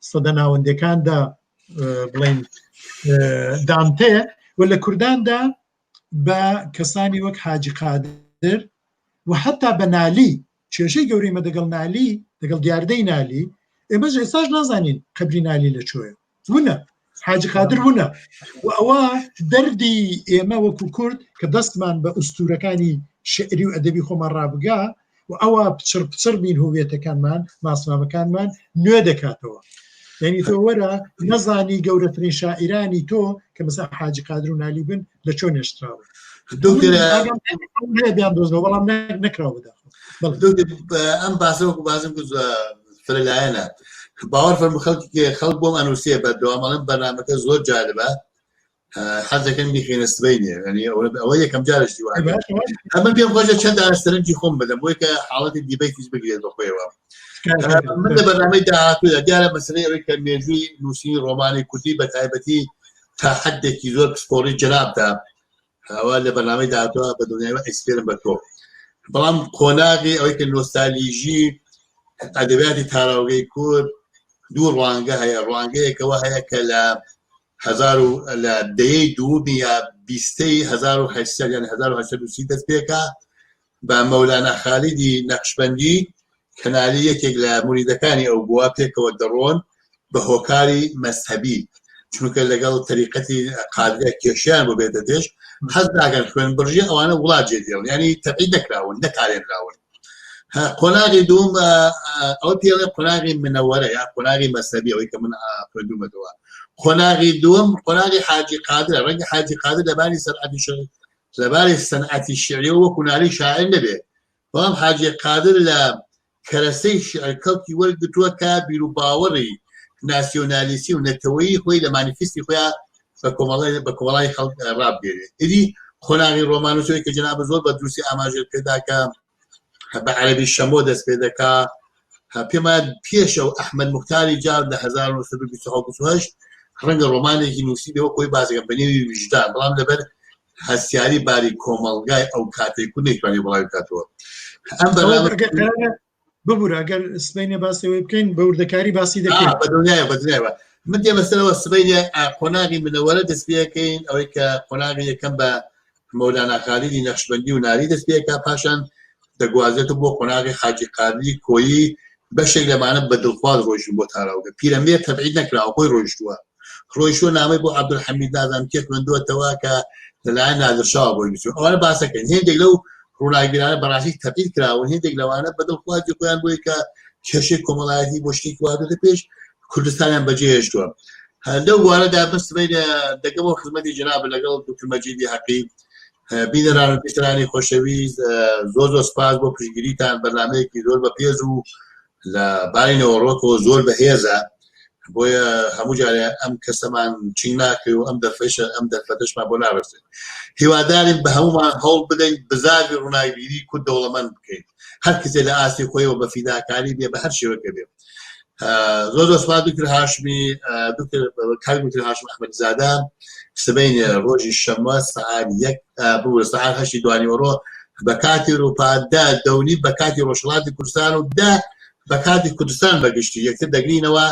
S2: سەدە ناوەندەکاندا بڵین دانتێ و لە کورداندا بە کەسانی وەک حاجی قادر و حتا بە نالی کێشەی گەورەی مە دەگەڵ نالی دەگەڵ دیاردەی نالی ئێمەش ئێستاش نازانین قەبری نالی لە کوێیە ونە حاجی قادر ونە و ئەوە دەردی ئێمە وەکو کورد کە دەستمان بە ئوستورەکانی شعری و ئەدەبی خۆمان ڕابگا و ئەوە پچڕ پچڕ بین هویەتەکانمان ناسنامەکانمان نوێ دەکاتەوە یعنی تۆ وەرە نەزانی گەورەترین شاعیرانی تۆ کە مەسا حاجی قادر و نالی بن لە چۆن نێشتراون بیان دۆزنەوە بەڵام نەکراوە بەداخەوە
S1: ئەم باسە وەکو باسم کرد فرەلایەنە باوەڕ فەرموو خەڵکی خەڵک بۆم ئەنووسێ بەردەوام ئەڵێم بەرنامەکە زۆر جالبە حەز دەکەن بیخێنە سبەینێ یعنی ئەوە یەکەم جارشتی وایە ئەمە پێم خۆشە چەند دانە سەرنجی خۆم بدەم بۆی کە حاڵەتی دیبەیتیش بگرێت بە خۆیەوە من لە بەرنامەی داهاتوودا دیارە مەسەلەی ئەوەی کە مێژووی نووسینی ڕۆمانی کوردی بە تایبەتی تا حدێکی زۆر پسپۆڕی جەنابدا ئەوە لە بەرنامەی داهاتووە بە دڵنیایەوە ئەیسپێرم بە تۆ بەڵام قۆناغی ئەوەی کە نۆستالیژی ئەدەبیاتی تاراوگەی کورد دوو ڕوانگە هەیە ڕوانگەیەکەوە هەیە کە لە هەزار و لە دەیەی دوومی یا بیستەی 1800 یان 1830 دەست پێکا بە مەولانا خالیدی نەقشبەندی کە نالی یەکێک لە موریدەکانی ئەو بووە پێکەوە دەڕۆن بە هۆکاری مەزهەبی چونکە لەگەڵ تەریقەتی قادرە کێشیان بۆ بێتە پێش حەز ناکەن خوێن بڕژێ ئەوانە وڵات جێ دێڵن یعنی تەبعید نەکراون نەتارێنراون قۆناغی دووم ئەوە پێڵێ قۆناغی منەوەرە یا قۆناغی مەسەبی ئەوەی کە من خوێندومەتەوە قۆناغی دووەم قۆناغی حاجی قادرە ڕەنگە حاجی قادر لەباری سەرعەتی شعر لەباری سەنعەتی شعری وەکو نالی شاعر نەبێ بەڵام حاجی قادر لە کەرەسەی شیعر کەڵکی وەرگرتووە کە بیروباوەڕی ناسیۆنالیستی و نەتەوەیی خۆی لە مانیفستی خۆیان بە کۆمەڵی بە کۆمەڵای خەڵک ڕابگەێنێ ئیدی قۆناغی ڕۆمانوسەوەی کە جەناب زۆر بە دروستی ئاماژەت پێدا کە بە عەرەبی شەمۆ دەست پێ دەکا پێمان پێشەو ئەحمەد موختاری جار لە 1928 ڕەنگە ڕۆمانێکی نووسی بێ وەک خۆی باسەکە بە نێوی ویژدان بەڵام لەبەر هەستیاری باری کۆمەڵگای ئەو کاتەی کورد نەیتوانی بڵاوی بکاتەوە ئەم بەرنامە
S2: ببورە ئەگەر سبەینێ باسی ئەوەی بکەین بە وردەکاری باسی دەکەین
S1: بە دڵنیایە بە دڵنیایەوە من دێمە سەرەوە سبەینێ قۆناغی منەوەرە دەست پێەکەین ئەوەی کە قۆناغی یەکەم بە مەولانا خالیدی نەخشبەندی و ناری دەست پێکا پاشان دەگوازێتەوە بۆ قۆناغی حاجی قادری کۆیی بەشێک لەمانە بە دڵخواز ڕۆیشتن بۆ تاراوگە پیرەمێرد تەبعید نەکراوە خۆی ڕۆیشتووە ڕۆیشتووە نامەی بۆ عەبدولحەمید نازانم کێ خوێندووەتەوە کە لەلایەن نادرشاوە بۆی نووسیوە ئەوانە باسەکەین هێندێک لەو ڕووناکبیرانە بەڕاستی تەبعید کراون هێندێک لەوانە بە دڵخوازی خۆیان بۆی کە کێشەی کۆمەڵایەتی بۆ شتێکی وا دێتە پێش کوردستانیان بەجێهێشتووە لەو بوارەدا من سبەینێ دەگەمەوە خزمەتی جەناب لەگەڵ دکتۆر مەجیدی حەقی بینەران و بیسەرانی خۆشەویست زۆر زۆر سپاس بۆ پشتگیریتان بەرنامەیەکی زۆر بەپێز و لە باری نەوەڕۆکەوە زۆر بەهێزە. بۆیە هەموو جارێ ئەم کەسەمان چین ناکەی و ئەم دەرفەشە ئەم دەرفەتەشمان بۆ ناڕسێت. هیوادارین بە هەمومان هەوڵ بدەین بزاوی ڕووناکبیری کورد دەوڵەمەند بکەین، هەر کەسێ لە ئاستی خۆیەوە بە فیداکاری بێ بە هەر شێوەکە بێ. زۆر زۆر سپاس دکتر هاشمی، دکتر کاک دکتر هاشم ئەحمەد زادە. سبەینێ ڕۆژی شەممە سەعات 1، ببورە سەعات 8 دوانیوەڕۆ بە کاتی ئەوروپا، 10 دەونی بە کاتی ڕۆژهەڵاتی کوردستان و 10 بە کاتی کوردستان بەگشتی یەکتر دەگرینەوە.